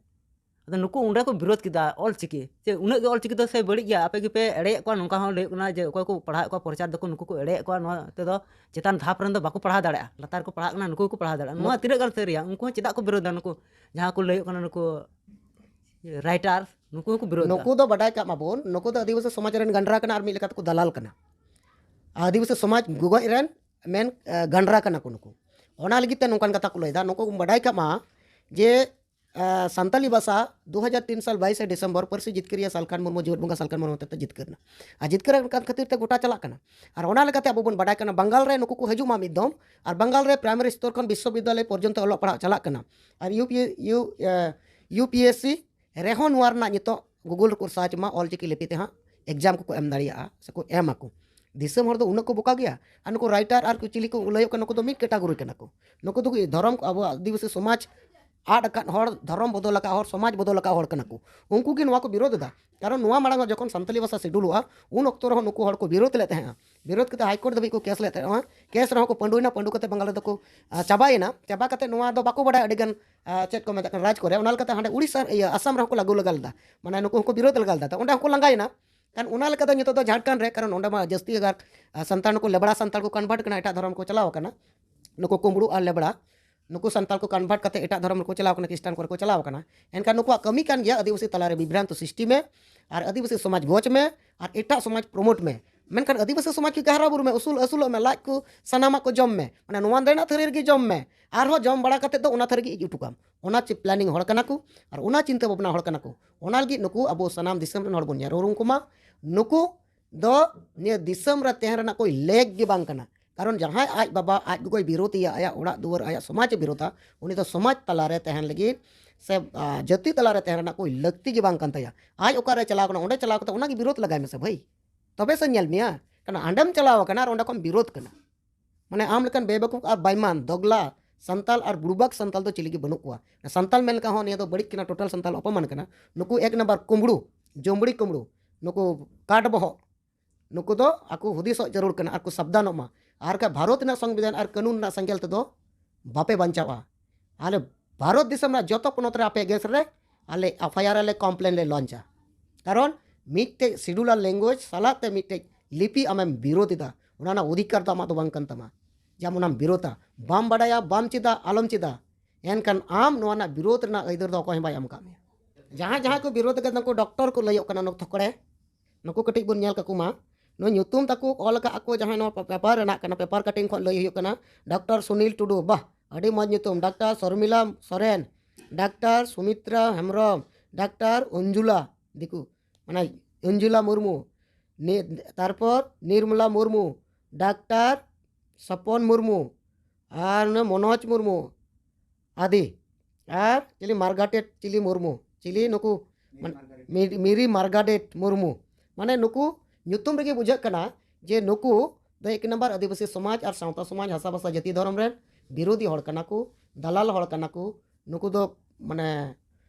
ᱟᱫᱚ ᱱᱩᱠᱩ ᱚᱸᱰᱮ ᱠᱚ ᱵᱤᱨᱳᱫ ᱠᱮᱫᱟ ᱚᱞᱪᱤᱠᱤ, ᱡᱮ ᱩᱱᱟᱹᱜ ᱜᱮ ᱚᱞᱪᱤᱠᱤ ᱫᱚ ᱥᱮ ᱵᱟᱹᱲᱤᱡ ᱜᱮᱭᱟ, ᱟᱯᱮ ᱜᱮᱯᱮ ᱮᱲᱮᱭᱮᱫ ᱠᱚᱣᱟ, ᱱᱚᱝᱠᱟ ᱦᱚᱸ ᱞᱟᱹᱭᱚᱜ ᱠᱟᱱᱟ ᱡᱮ ᱚᱠᱚᱭ ᱠᱚ ᱯᱟᱲᱦᱟᱣᱮᱫ ᱠᱚᱣᱟ, ᱯᱨᱚᱪᱟᱨ ᱫᱟᱠᱚ, ᱱᱩᱠᱩ ᱠᱚ ᱮᱲᱮᱭᱮᱫ ᱠᱚᱣᱟ, ᱱᱚᱣᱟ ᱛᱮᱫᱚ ᱪᱮᱛᱟᱱ ᱫᱷᱟᱯ ᱨᱮᱱ ᱫᱚ ᱵᱟᱠᱚ ᱯᱟᱲᱦᱟᱣ ᱫᱟᱲᱮᱭᱟᱜᱼᱟ, ᱞᱟᱛᱟᱨ ᱠᱚ ᱯᱟᱲᱦᱟᱜ ᱠᱟᱱᱟ, ᱱᱩᱠᱩ ᱜᱮᱠᱚ ᱯᱟᱲᱦᱟᱣ ᱫᱟᱲᱮᱭᱟᱜᱼᱟ᱾ ᱱᱚᱣᱟ ᱛᱤᱱᱟᱹᱜ ᱜᱟᱱ ᱥᱟᱹᱨᱤᱭᱟ? ᱩᱱᱠᱩ ᱦᱚᱸ ᱪᱮᱫᱟᱜ ᱠᱚ ᱵᱤᱨᱳᱫᱟ? ᱱᱩᱠᱩ ᱡᱟᱦᱟᱸ ᱠᱚ ᱞᱟᱹᱭᱚᱜ ᱠᱟᱱᱟ, ᱱᱩᱠᱩ ᱨᱟᱭᱴᱟᱨ, ᱱᱩᱠᱩ ᱦᱚᱸᱠᱚ ᱵᱤᱨᱳᱫᱟ᱾ ᱱᱩᱠᱩ ᱫᱚ ᱵᱟᱰᱟᱭ ᱠᱟᱜ ᱢᱟᱵᱚᱱ, ᱱᱩᱠᱩ ᱫᱚ ᱟᱹᱫᱤᱵᱟᱹᱥᱤ ᱥᱚᱢᱟᱡᱽ ᱨᱮᱱ ᱜᱟᱸᱰᱨᱟ ᱠᱟᱱᱟ ᱟᱨ ᱢᱤᱫ ᱞᱮᱠᱟ ᱛᱮᱠᱚ ᱫᱟᱞᱟᱞ ᱠᱟᱱᱟ᱾ ᱟᱹᱫᱤᱵᱟᱹᱥᱤ ᱥᱚᱢᱟᱡᱽ ᱜᱚᱜᱚᱡ ᱨᱮᱱ ᱢᱮᱱ, ᱮ, ᱜᱟᱸᱰᱨᱟ ᱠᱟᱱᱟ ᱠᱚ ᱱᱩᱠᱩ᱾ ᱚᱱᱟ ᱞᱟᱹᱜᱤᱫ ᱛᱮ ᱱᱚᱝᱠᱟᱱ ᱠᱟᱛᱷᱟ ᱠᱚ ᱞᱟᱹᱭᱫᱟ᱾ ᱱᱩᱠᱩ ᱵᱚᱱ ᱵᱟᱰᱟᱭ ᱠᱟᱜ ᱢᱟ ᱡᱮ, ᱮ, ᱥᱟᱱᱛᱟᱞᱤ ᱵᱷᱟᱥᱟ ᱫᱩ ᱦᱟᱡᱟᱨ ᱛᱤᱱ ᱥᱟᱞ ᱵᱟᱭᱤᱥᱮ ᱰᱤᱥᱮᱢᱵᱚᱨ ᱯᱟᱹᱨᱥᱤ ᱡᱤᱛᱠᱟᱹᱨᱤᱭᱟᱹ ᱥᱟᱞᱠᱷᱟᱱ ᱢᱩᱨᱢᱩ, ᱡᱤᱣᱮᱫ ᱵᱚᱸᱜᱟ ᱥᱟᱞᱠᱷᱟᱱ ᱢᱩᱨᱢᱩ ᱦᱚᱛᱮᱛᱮ ᱡᱤᱛᱠᱟᱹᱨ ᱮᱱᱟ᱾ ᱟᱨ ᱡᱤᱛᱠᱟᱹᱨ ᱟᱠᱟᱱ ᱠᱷᱟᱹᱛᱤᱨ ᱛᱮ ᱜᱚᱴᱟ ᱪᱟᱞᱟᱜ ᱠᱟᱱᱟ᱾ ᱟᱨ ᱚᱱᱟ ᱞᱮᱠᱟᱛᱮ ᱟᱵᱚ ᱵᱚᱱ ᱵᱟᱰᱟᱭ ᱠᱟᱱᱟ, ᱵᱟᱝᱜᱟᱞ ᱨᱮ ᱱᱩᱠᱩ ᱠᱚ ᱦᱤᱡᱩᱜ ᱢᱟ ᱢᱤᱫ ᱫᱚᱢ, ᱟᱨ ᱵᱟᱝᱜᱟᱞ ᱨᱮ ᱯᱨᱟᱭᱢᱟᱨᱤ ᱥᱛᱚᱨ ᱠᱷᱚᱱ ᱵᱤᱥᱥᱚᱵᱤᱫᱽᱫᱟᱞᱚᱭ ᱯᱚᱨᱡᱚᱱᱛᱚ ᱚᱞᱚᱜ ᱯᱟᱲᱦᱟᱜ ᱪᱟᱞᱟᱜ ᱠᱟᱱᱟ᱾ ᱟᱨ ᱭᱩ ᱯᱤ, ᱭᱩ, ᱮ, ᱭᱩ ᱯᱤ ᱮᱥ ᱥᱤ ᱨᱮᱦᱚᱸ ᱱᱚᱣᱟ ᱨᱮᱱᱟᱜ ᱱᱤᱛᱚᱜ Google ᱨᱮᱠᱚ ᱥᱟᱨᱪ ᱢᱟ, ᱚᱞᱪᱤᱠᱤ ᱞᱤᱯᱤ ᱛᱮ ᱦᱟᱸᱜ ᱮᱠᱡᱟᱢ ᱠᱚᱠᱚ ᱮᱢ ᱫᱟᱲᱮᱭᱟᱜᱼᱟ ᱥᱮᱠᱚ ᱮᱢ ᱟᱠᱚ᱾ ᱫᱤᱥᱚᱢ ᱦᱚᱲ ᱫᱚ ᱩᱱᱟᱹᱜ ᱠᱚ ᱵᱚᱠᱟ ᱜᱮᱭᱟ? ᱟᱨ ᱱᱩᱠᱩ ᱨᱟᱭᱴᱟᱨ ᱟᱨ ᱠᱚ ᱪᱤᱞᱤ ᱠᱚ ᱞᱟᱹᱭᱚᱜ ᱠᱟᱱᱟ, ᱱᱩᱠᱩ ᱫᱚ ᱢᱤᱫ ᱠᱮᱴᱟᱜᱚᱨᱤ ᱠᱟᱱᱟ ᱠᱚ᱾ ᱱᱩᱠᱩ ᱫᱚ ᱫᱷᱚᱨᱚᱢ ᱠᱚ, ᱟᱵᱚ ᱟᱹᱫᱤᱵᱟᱹᱥᱤ ᱥᱚᱢᱟᱡᱽ ᱟᱫ ᱟᱠᱟᱫ ᱦᱚᱲ, ᱫᱷᱚᱨᱚᱢ ᱵᱚᱫᱚᱞ ᱟᱠᱟᱫ ᱦᱚᱲ, ᱥᱚᱢᱟᱡᱽ ᱵᱚᱫᱚᱞ ᱟᱠᱟᱫ ᱦᱚᱲ ᱠᱟᱱᱟ ᱠᱚ᱾ ᱩᱱᱠᱩ ᱜᱮ ᱱᱚᱣᱟ ᱠᱚ ᱵᱤᱨᱳᱫᱷ ᱮᱫᱟ᱾ ᱠᱟᱨᱚᱱ ᱱᱚᱣᱟ ᱢᱟᱲᱟᱝ ᱡᱚᱠᱷᱚᱱ ᱥᱟᱱᱛᱟᱞᱤ ᱵᱷᱟᱥᱟ ᱥᱤᱰᱩᱞᱚᱜᱼᱟ, ᱩᱱ ᱚᱠᱛᱚ ᱨᱮᱦᱚᱸ ᱱᱩᱠᱩ ᱦᱚᱲ ᱠᱚ ᱵᱤᱨᱳᱫᱷ ᱞᱮᱫ ᱛᱟᱦᱮᱸᱜᱼᱟ᱾ ᱵᱤᱨᱳᱫᱷ ᱠᱟᱛᱮ ᱦᱟᱭ ᱠᱳᱨᱴ ᱫᱷᱟᱹᱵᱤᱡ ᱠᱚ ᱠᱮᱥ ᱞᱮᱫ ᱛᱟᱦᱮᱸᱜᱼᱟ᱾ ᱠᱮᱥ ᱨᱮᱦᱚᱸ ᱠᱚ ᱯᱟᱹᱰᱩᱭᱮᱱᱟ, ᱯᱟᱹᱰᱩ ᱠᱟᱛᱮ ᱵᱟᱝᱞᱟ ᱫᱚᱠᱚ, ᱟ, ᱪᱟᱵᱟᱭᱮᱱᱟ᱾ ᱪᱟᱵᱟ ᱠᱟᱛᱮ ᱱᱚᱣᱟ ᱫᱚ ᱵᱟᱠᱚ ᱵᱟᱰᱟᱭᱟ ᱟᱹᱰᱤ ᱜᱟᱱ, ᱟ, ᱪᱮᱫ ᱠᱚ ᱢᱮᱛᱟᱜ ᱠᱟᱱᱟ, ᱨᱟᱡᱽ ᱠᱚᱨᱮ᱾ ᱚᱱᱟ ᱞᱮᱠᱟᱛᱮ ᱦᱟᱸᱰᱮ ᱩᱲᱤᱥᱥᱟ, ᱤᱭᱟᱹ, ᱟᱥᱟᱢ ᱨᱮᱦᱚᱸ ᱠᱚ ᱞᱟᱹᱜᱩ ᱞᱟᱜᱟ ᱞᱮᱫᱟ᱾ ᱢᱟᱱᱮ ᱱᱩᱠᱩ ᱦᱚᱸᱠᱚ ᱵᱤᱨᱳᱫᱷ ᱞᱟᱜᱟ ᱞᱮᱫᱟ᱾ ᱛᱚ ᱚᱸᱰᱮ ᱦᱚᱸᱠᱚ ᱞᱟᱸᱜᱟᱭᱮᱱᱟ᱾ ᱠᱷᱟᱱ ᱚᱱᱟ ᱞᱮᱠᱟ ᱫᱚ ᱱᱤᱛᱚᱜ ᱫᱚ ᱡᱷᱟᱲᱠᱷᱚᱸᱰ ᱨᱮ, ᱠᱟᱨᱚᱱ ᱚᱸᱰᱮ ᱢᱟ ᱡᱟᱹᱥᱛᱤ ᱟᱜᱟᱨ, ᱟ, ᱥᱟᱱᱛᱟᱲ ᱱᱩᱠᱩ ᱞᱮᱵᱲᱟ ᱥᱟᱱᱛᱟᱲ ᱠᱚ ᱠᱚᱱᱵᱷᱟᱨᱴ ᱠᱟᱱᱟ, ᱮᱴᱟᱜ ᱫᱷᱚᱨᱚᱢ ᱠᱚ ᱪᱟᱞᱟᱣ ᱟᱠᱟᱱᱟ᱾ ᱱᱩᱠᱩ ᱠᱩᱢᱵᱽᱲᱩ ᱟᱨ ᱞᱮᱵᱲᱟ, ᱱᱩᱠᱩ ᱥᱟᱱᱛᱟᱲ ᱠᱚ ᱠᱚᱱᱵᱷᱟᱨᱴ ᱠᱟᱛᱮ ᱮᱴᱟᱜ ᱫᱷᱚᱨᱚᱢ ᱨᱮᱠᱚ ᱪᱟᱞᱟᱣ ᱠᱟᱱᱟ, ᱠᱷᱨᱤᱥᱴᱟᱱ ᱠᱚᱨᱮ ᱠᱚ ᱪᱟᱞᱟᱣ ᱠᱟᱱᱟ᱾ ᱮᱱᱠᱷᱟᱱ ᱱᱩᱠᱩᱣᱟᱜ ᱠᱟᱹᱢᱤ ᱠᱟᱱ ᱜᱮᱭᱟ ᱟᱹᱫᱤᱵᱟᱹᱥᱤ ᱛᱟᱞᱟᱨᱮ ᱵᱤᱵᱷᱨᱟᱱᱛ ᱥᱨᱤᱥᱴᱤ ᱢᱮ, ᱟᱨ ᱟᱹᱫᱤᱵᱟᱹᱥᱤ ᱥᱚᱢᱟᱡᱽ ᱜᱚᱡ ᱢᱮ, ᱟᱨ ᱮᱴᱟᱜ ᱥᱚᱢᱟᱡᱽ ᱯᱨᱚᱢᱳᱴ ᱢᱮ᱾ ᱢᱮᱱᱠᱷᱟᱱ ᱟᱹᱫᱤᱵᱟᱹᱥᱤ ᱥᱚᱢᱟᱡᱽ ᱠᱚ ᱦᱟᱨᱟ ᱵᱩᱨᱩ ᱢᱮ, ᱩᱥᱩᱞ ᱟᱹᱥᱩᱞᱚᱜ ᱢᱮ, ᱞᱟᱡ ᱠᱚ ᱥᱟᱱᱟᱢᱟᱜ ᱠᱚ ᱡᱚᱢ ᱢᱮ, ᱢᱟᱱᱮ ᱱᱚᱣᱟ ᱨᱮᱱᱟᱜ ᱛᱷᱟᱹᱨᱤ ᱨᱮᱜᱮ ᱡᱚᱢ ᱢᱮ, ᱟᱨᱦᱚᱸ ᱡᱚᱢ ᱵᱟᱲᱟ ᱠᱟᱛᱮ ᱫᱚ ᱚᱱᱟ ᱛᱷᱟᱹᱨᱤ ᱜᱮ ᱤᱡ ᱦᱚᱴᱚ ᱠᱟᱢ᱾ ᱚᱱᱟ ᱪᱮᱫ ᱯᱞᱮᱱᱤᱝ ᱦᱚᱲ ᱠᱟᱱᱟ ᱠᱚ, ᱟᱨ ᱚᱱᱟ ᱪᱤᱱᱛᱟᱹ ᱵᱷᱟᱵᱽᱱᱟ ᱦᱚᱲ ᱠᱟᱱᱟ ᱠᱚ᱾ ᱚᱱᱟ ᱞᱟᱹᱜᱤᱫ ᱱᱩᱠᱩ ᱟᱵᱚ ᱥᱟᱱᱟᱢ ᱫᱤᱥᱚᱢ ᱨᱮᱱ ᱦᱚᱲ ᱵᱚᱱ ᱧᱮᱞ ᱩᱨᱩᱢ ᱠᱚᱢᱟ᱾ ᱱᱩᱠᱩ ᱫᱚ ᱱᱤᱭᱟᱹ ᱫᱤᱥᱚᱢ ᱨᱮ ᱛᱟᱦᱮᱸ ᱨᱮᱱᱟᱜ ᱠᱳᱭ ᱞᱮᱠ ᱜᱮ ᱵᱟᱝ ᱠᱟᱱᱟ᱾ ᱠᱟᱨᱚᱱ ᱡᱟᱦᱟᱸᱭ ᱟᱡ ᱵᱟᱵᱟ, ᱟᱡ ᱜᱚᱜᱚᱭ ᱵᱤᱨᱳᱫᱷ ᱮᱭᱟ, ᱟᱭᱟᱜ ᱚᱲᱟᱜ ᱫᱩᱣᱟᱹᱨ, ᱟᱭᱟᱜ ᱥᱚᱢᱟᱡᱽ ᱮ ᱵᱤᱨᱳᱫᱷᱟ, ᱩᱱᱤ ᱫᱚ ᱥᱚᱢᱟᱡᱽ ᱛᱟᱞᱟᱨᱮ ᱛᱟᱦᱮᱱ ᱞᱟᱹᱜᱤᱫ ᱥᱮ, ᱟ, ᱡᱟᱹᱛᱤ ᱛᱟᱞᱟᱨᱮ ᱛᱟᱦᱮᱸ ᱨᱮᱱᱟᱜ ᱠᱳᱭ ᱞᱟᱹᱠᱛᱤ ᱜᱮ ᱵᱟᱝ ᱠᱟᱱ ᱛᱟᱭᱟ᱾ ᱟᱡ ᱚᱠᱟᱨᱮ ᱪᱟᱞᱟᱣ ᱠᱟᱱᱟ, ᱚᱸᱰᱮ ᱪᱟᱞᱟᱣ ᱠᱟᱛᱮ ᱚᱱᱟᱜᱮ ᱵᱤᱨᱳᱫᱷ ᱞᱟᱜᱟᱭ ᱢᱮᱥᱮ ᱵᱷᱟᱹᱭ, ᱛᱚᱵᱮ ᱥᱮ ᱧᱮᱞ ᱢᱮᱭᱟ᱾ ᱠᱟᱨᱚᱱ ᱟᱸᱰᱮᱢ ᱪᱟᱞᱟᱣ ᱟᱠᱟᱱᱟ ᱟᱨ ᱚᱸᱰᱮ ᱠᱷᱚᱱ ᱵᱤᱨᱳᱫᱷ ᱠᱟᱱᱟ᱾ ᱢᱟᱱᱮ ᱟᱢ ᱞᱮᱠᱟᱱ ᱵᱮᱵᱟᱠᱩᱯ ᱟᱨ ᱵᱟᱭᱢᱟᱱ, ᱫᱚᱜᱽᱞᱟ, ᱥᱟᱱᱛᱟᱞ ᱟᱨ ᱵᱩᱲᱵᱟᱠ ᱥᱟᱱᱛᱟᱞ ᱫᱚ ᱪᱤᱞᱤ ᱜᱮ ᱵᱟᱹᱱᱩᱜ ᱠᱚᱣᱟ᱾ ᱥᱟᱱᱛᱟᱞ ᱢᱮᱱ ᱞᱮᱠᱟ ᱦᱚᱸ ᱱᱤᱭᱟᱹ ᱫᱚ ᱵᱟᱹᱲᱤᱡ ᱠᱟᱱᱟ, ᱴᱳᱴᱟᱞ ᱥᱟᱱᱛᱟᱞ ᱚᱯᱚᱢᱟᱱ ᱠᱟᱱᱟ᱾ ᱱᱩᱠᱩ ᱮᱠ ᱱᱟᱢᱵᱟᱨ ᱠᱩᱢᱵᱽᱲᱩ, ᱡᱚᱢᱵᱲᱤ ᱠᱩᱢᱵᱽᱲᱩ, ᱱᱩᱠᱩ ᱠᱟᱴ ᱵᱚᱦᱚᱜ, ᱱᱩᱠᱩ ᱫᱚ ᱟᱠᱚ ᱦᱩᱫᱤᱥᱚᱜ ᱡᱟᱹᱨᱩᱲ ᱠᱟᱱᱟ ᱟᱨ ᱠᱚ ᱥᱟᱵᱫᱷᱟᱱᱚᱜ ᱢᱟ᱾ ᱟᱨ ᱠᱷᱟᱡ ᱵᱷᱟᱨᱚᱛ ᱨᱮᱱᱟᱜ ᱥᱚᱝᱵᱤᱫᱷᱟᱱ ᱟᱨ ᱠᱟᱹᱱᱩᱱ ᱨᱮᱱᱟᱜ ᱥᱮᱸᱜᱮᱞ ᱛᱮᱫᱚ ᱵᱟᱯᱮ ᱵᱟᱧᱪᱟᱣᱼᱟ᱾ ᱟᱞᱮ ᱵᱷᱟᱨᱚᱛ ᱫᱤᱥᱚᱢ ᱨᱮᱱᱟᱜ ᱡᱚᱛᱚ ᱯᱚᱱᱚᱛ ᱨᱮ ᱟᱯᱮ against ᱨᱮ ᱟᱞᱮ FIR ᱟᱞᱮ, complain ᱞᱮ launch ᱟ᱾ ᱠᱟᱨᱚᱱ ᱢᱤᱫᱴᱮᱡ schedule ᱟᱨ language ᱥᱟᱞᱟᱜ ᱛᱮ ᱢᱤᱫᱴᱮᱡ ᱞᱤᱯᱤ ᱟᱢᱮᱢ ᱵᱤᱨᱳᱫ ᱮᱫᱟ, ᱚᱱᱟ ᱨᱮᱱᱟᱜ ᱚᱫᱷᱤᱠᱟᱨ ᱫᱚ ᱟᱢᱟᱜ ᱫᱚ ᱵᱟᱝ ᱠᱟᱱ ᱛᱟᱢᱟ᱾ ᱡᱟᱢ ᱚᱱᱟᱢ ᱵᱤᱨᱳᱫᱟ, ᱵᱟᱢ ᱵᱟᱰᱟᱭᱟ, ᱵᱟᱢ ᱪᱮᱫᱟ, ᱟᱞᱚᱢ ᱪᱮᱫᱟ, ᱮᱱᱠᱷᱟᱱ ᱟᱢ ᱱᱚᱣᱟ ᱨᱮᱱᱟᱜ ᱵᱤᱨᱳᱫ ᱨᱮᱱᱟᱜ ᱟᱹᱭᱫᱟᱹᱨ ᱫᱚ ᱚᱠᱚᱭ ᱦᱚᱸ ᱵᱟᱭ ᱮᱢ ᱟᱠᱟᱫ ᱢᱮᱭᱟ᱾ ᱡᱟᱦᱟᱸᱭ ᱡᱟᱦᱟᱸᱭ ᱠᱚ ᱵᱤᱨᱳᱫ ᱟᱠᱟᱫᱟ, ᱩᱱᱠᱩ ᱰᱚᱠᱴᱚᱨ ᱠᱚ ᱞᱟᱹᱭᱚᱜ ᱠᱟᱱᱟ, ᱱᱩᱠᱩ ᱛᱷᱚᱠᱲᱮ, ᱱᱩᱠᱩ ᱠᱟᱹᱴᱤᱡ ᱵᱚᱱ ᱧᱮᱞ ᱠᱟᱠᱚ ᱢᱟ᱾ ᱱᱩᱭ ᱧᱩᱛᱩᱢ ᱛᱟᱠᱚ ᱚᱞ ᱟᱠᱟᱫ ᱟᱠᱚ, ᱡᱟᱦᱟᱸᱭ ᱱᱚᱣᱟ ᱯᱮᱯᱟᱨ ᱨᱮᱱᱟᱜ ᱠᱟᱱᱟ, ᱯᱮᱯᱟᱨ ᱠᱟᱴᱤᱝ ᱠᱷᱚᱱ ᱞᱟᱹᱭ ᱦᱩᱭᱩᱜ ᱠᱟᱱᱟ, ᱰᱚᱠᱴᱚᱨ ᱥᱩᱱᱤᱞ ᱴᱩᱰᱩ, ᱵᱟᱦ, ᱟᱹᱰᱤ ᱢᱚᱡᱽ ᱧᱩᱛᱩᱢ, doctor Sharmila Soren, doctor Sumitra Hembram, doctor Anjula, ᱫᱤᱠᱩ, ᱢᱟᱱᱮ ᱚᱧᱡᱩᱞᱟ ᱢᱩᱨᱢᱩ, ᱱᱤ-, ᱛᱟᱨᱯᱚᱨ ᱱᱤᱨᱢᱚᱞᱟ ᱢᱩᱨᱢᱩ, ᱰᱟᱠᱛᱟᱨ ᱥᱚᱯᱚᱱ ᱢᱩᱨᱢᱩ, ᱟᱨ ᱩᱱᱤ ᱢᱚᱱᱳᱡᱽ ᱢᱩᱨᱢᱩ, ᱟᱫᱤ, ᱟᱨ ᱪᱤᱞᱤ ᱢᱟᱨᱜᱟᱨᱮᱴ ᱪᱤᱞᱤ ᱢᱩᱨᱢᱩ, ᱪᱤᱞᱤ ᱱᱩᱠᱩ, ᱢᱟᱱ-, ᱢᱤ-, ᱢᱤᱨᱤ ᱢᱟᱨᱜᱟᱨᱮᱴ ᱢᱩᱨᱢᱩ᱾ ᱢᱟᱱᱮ ᱱᱩᱠᱩ ᱧᱩᱛᱩᱢ ᱨᱮᱜᱮ ᱵᱩᱡᱷᱟᱹᱜ ᱠᱟᱱᱟ ᱡᱮ ᱱᱩᱠᱩ ᱫᱚ ᱮᱠ ᱱᱟᱢᱵᱟᱨ ᱟᱹᱫᱤᱵᱟᱹᱥᱤ ᱥᱚᱢᱟᱡᱽ ᱟᱨ ᱥᱟᱶᱛᱟ ᱥᱚᱢᱟᱡᱽ, ᱦᱟᱥᱟ ᱵᱷᱟᱥᱟ, ᱡᱟᱹᱛᱤ ᱫᱷᱚᱨᱚᱢ ᱨᱮᱱ ᱵᱤᱨᱳᱫᱷᱤ ᱦᱚᱲ ᱠᱟᱱᱟ ᱠᱚ, ᱫᱟᱞᱟᱞ ᱦᱚᱲ ᱠᱟᱱᱟ ᱠᱚ, ᱱᱩᱠᱩ ᱫᱚ ᱢᱟᱱᱮ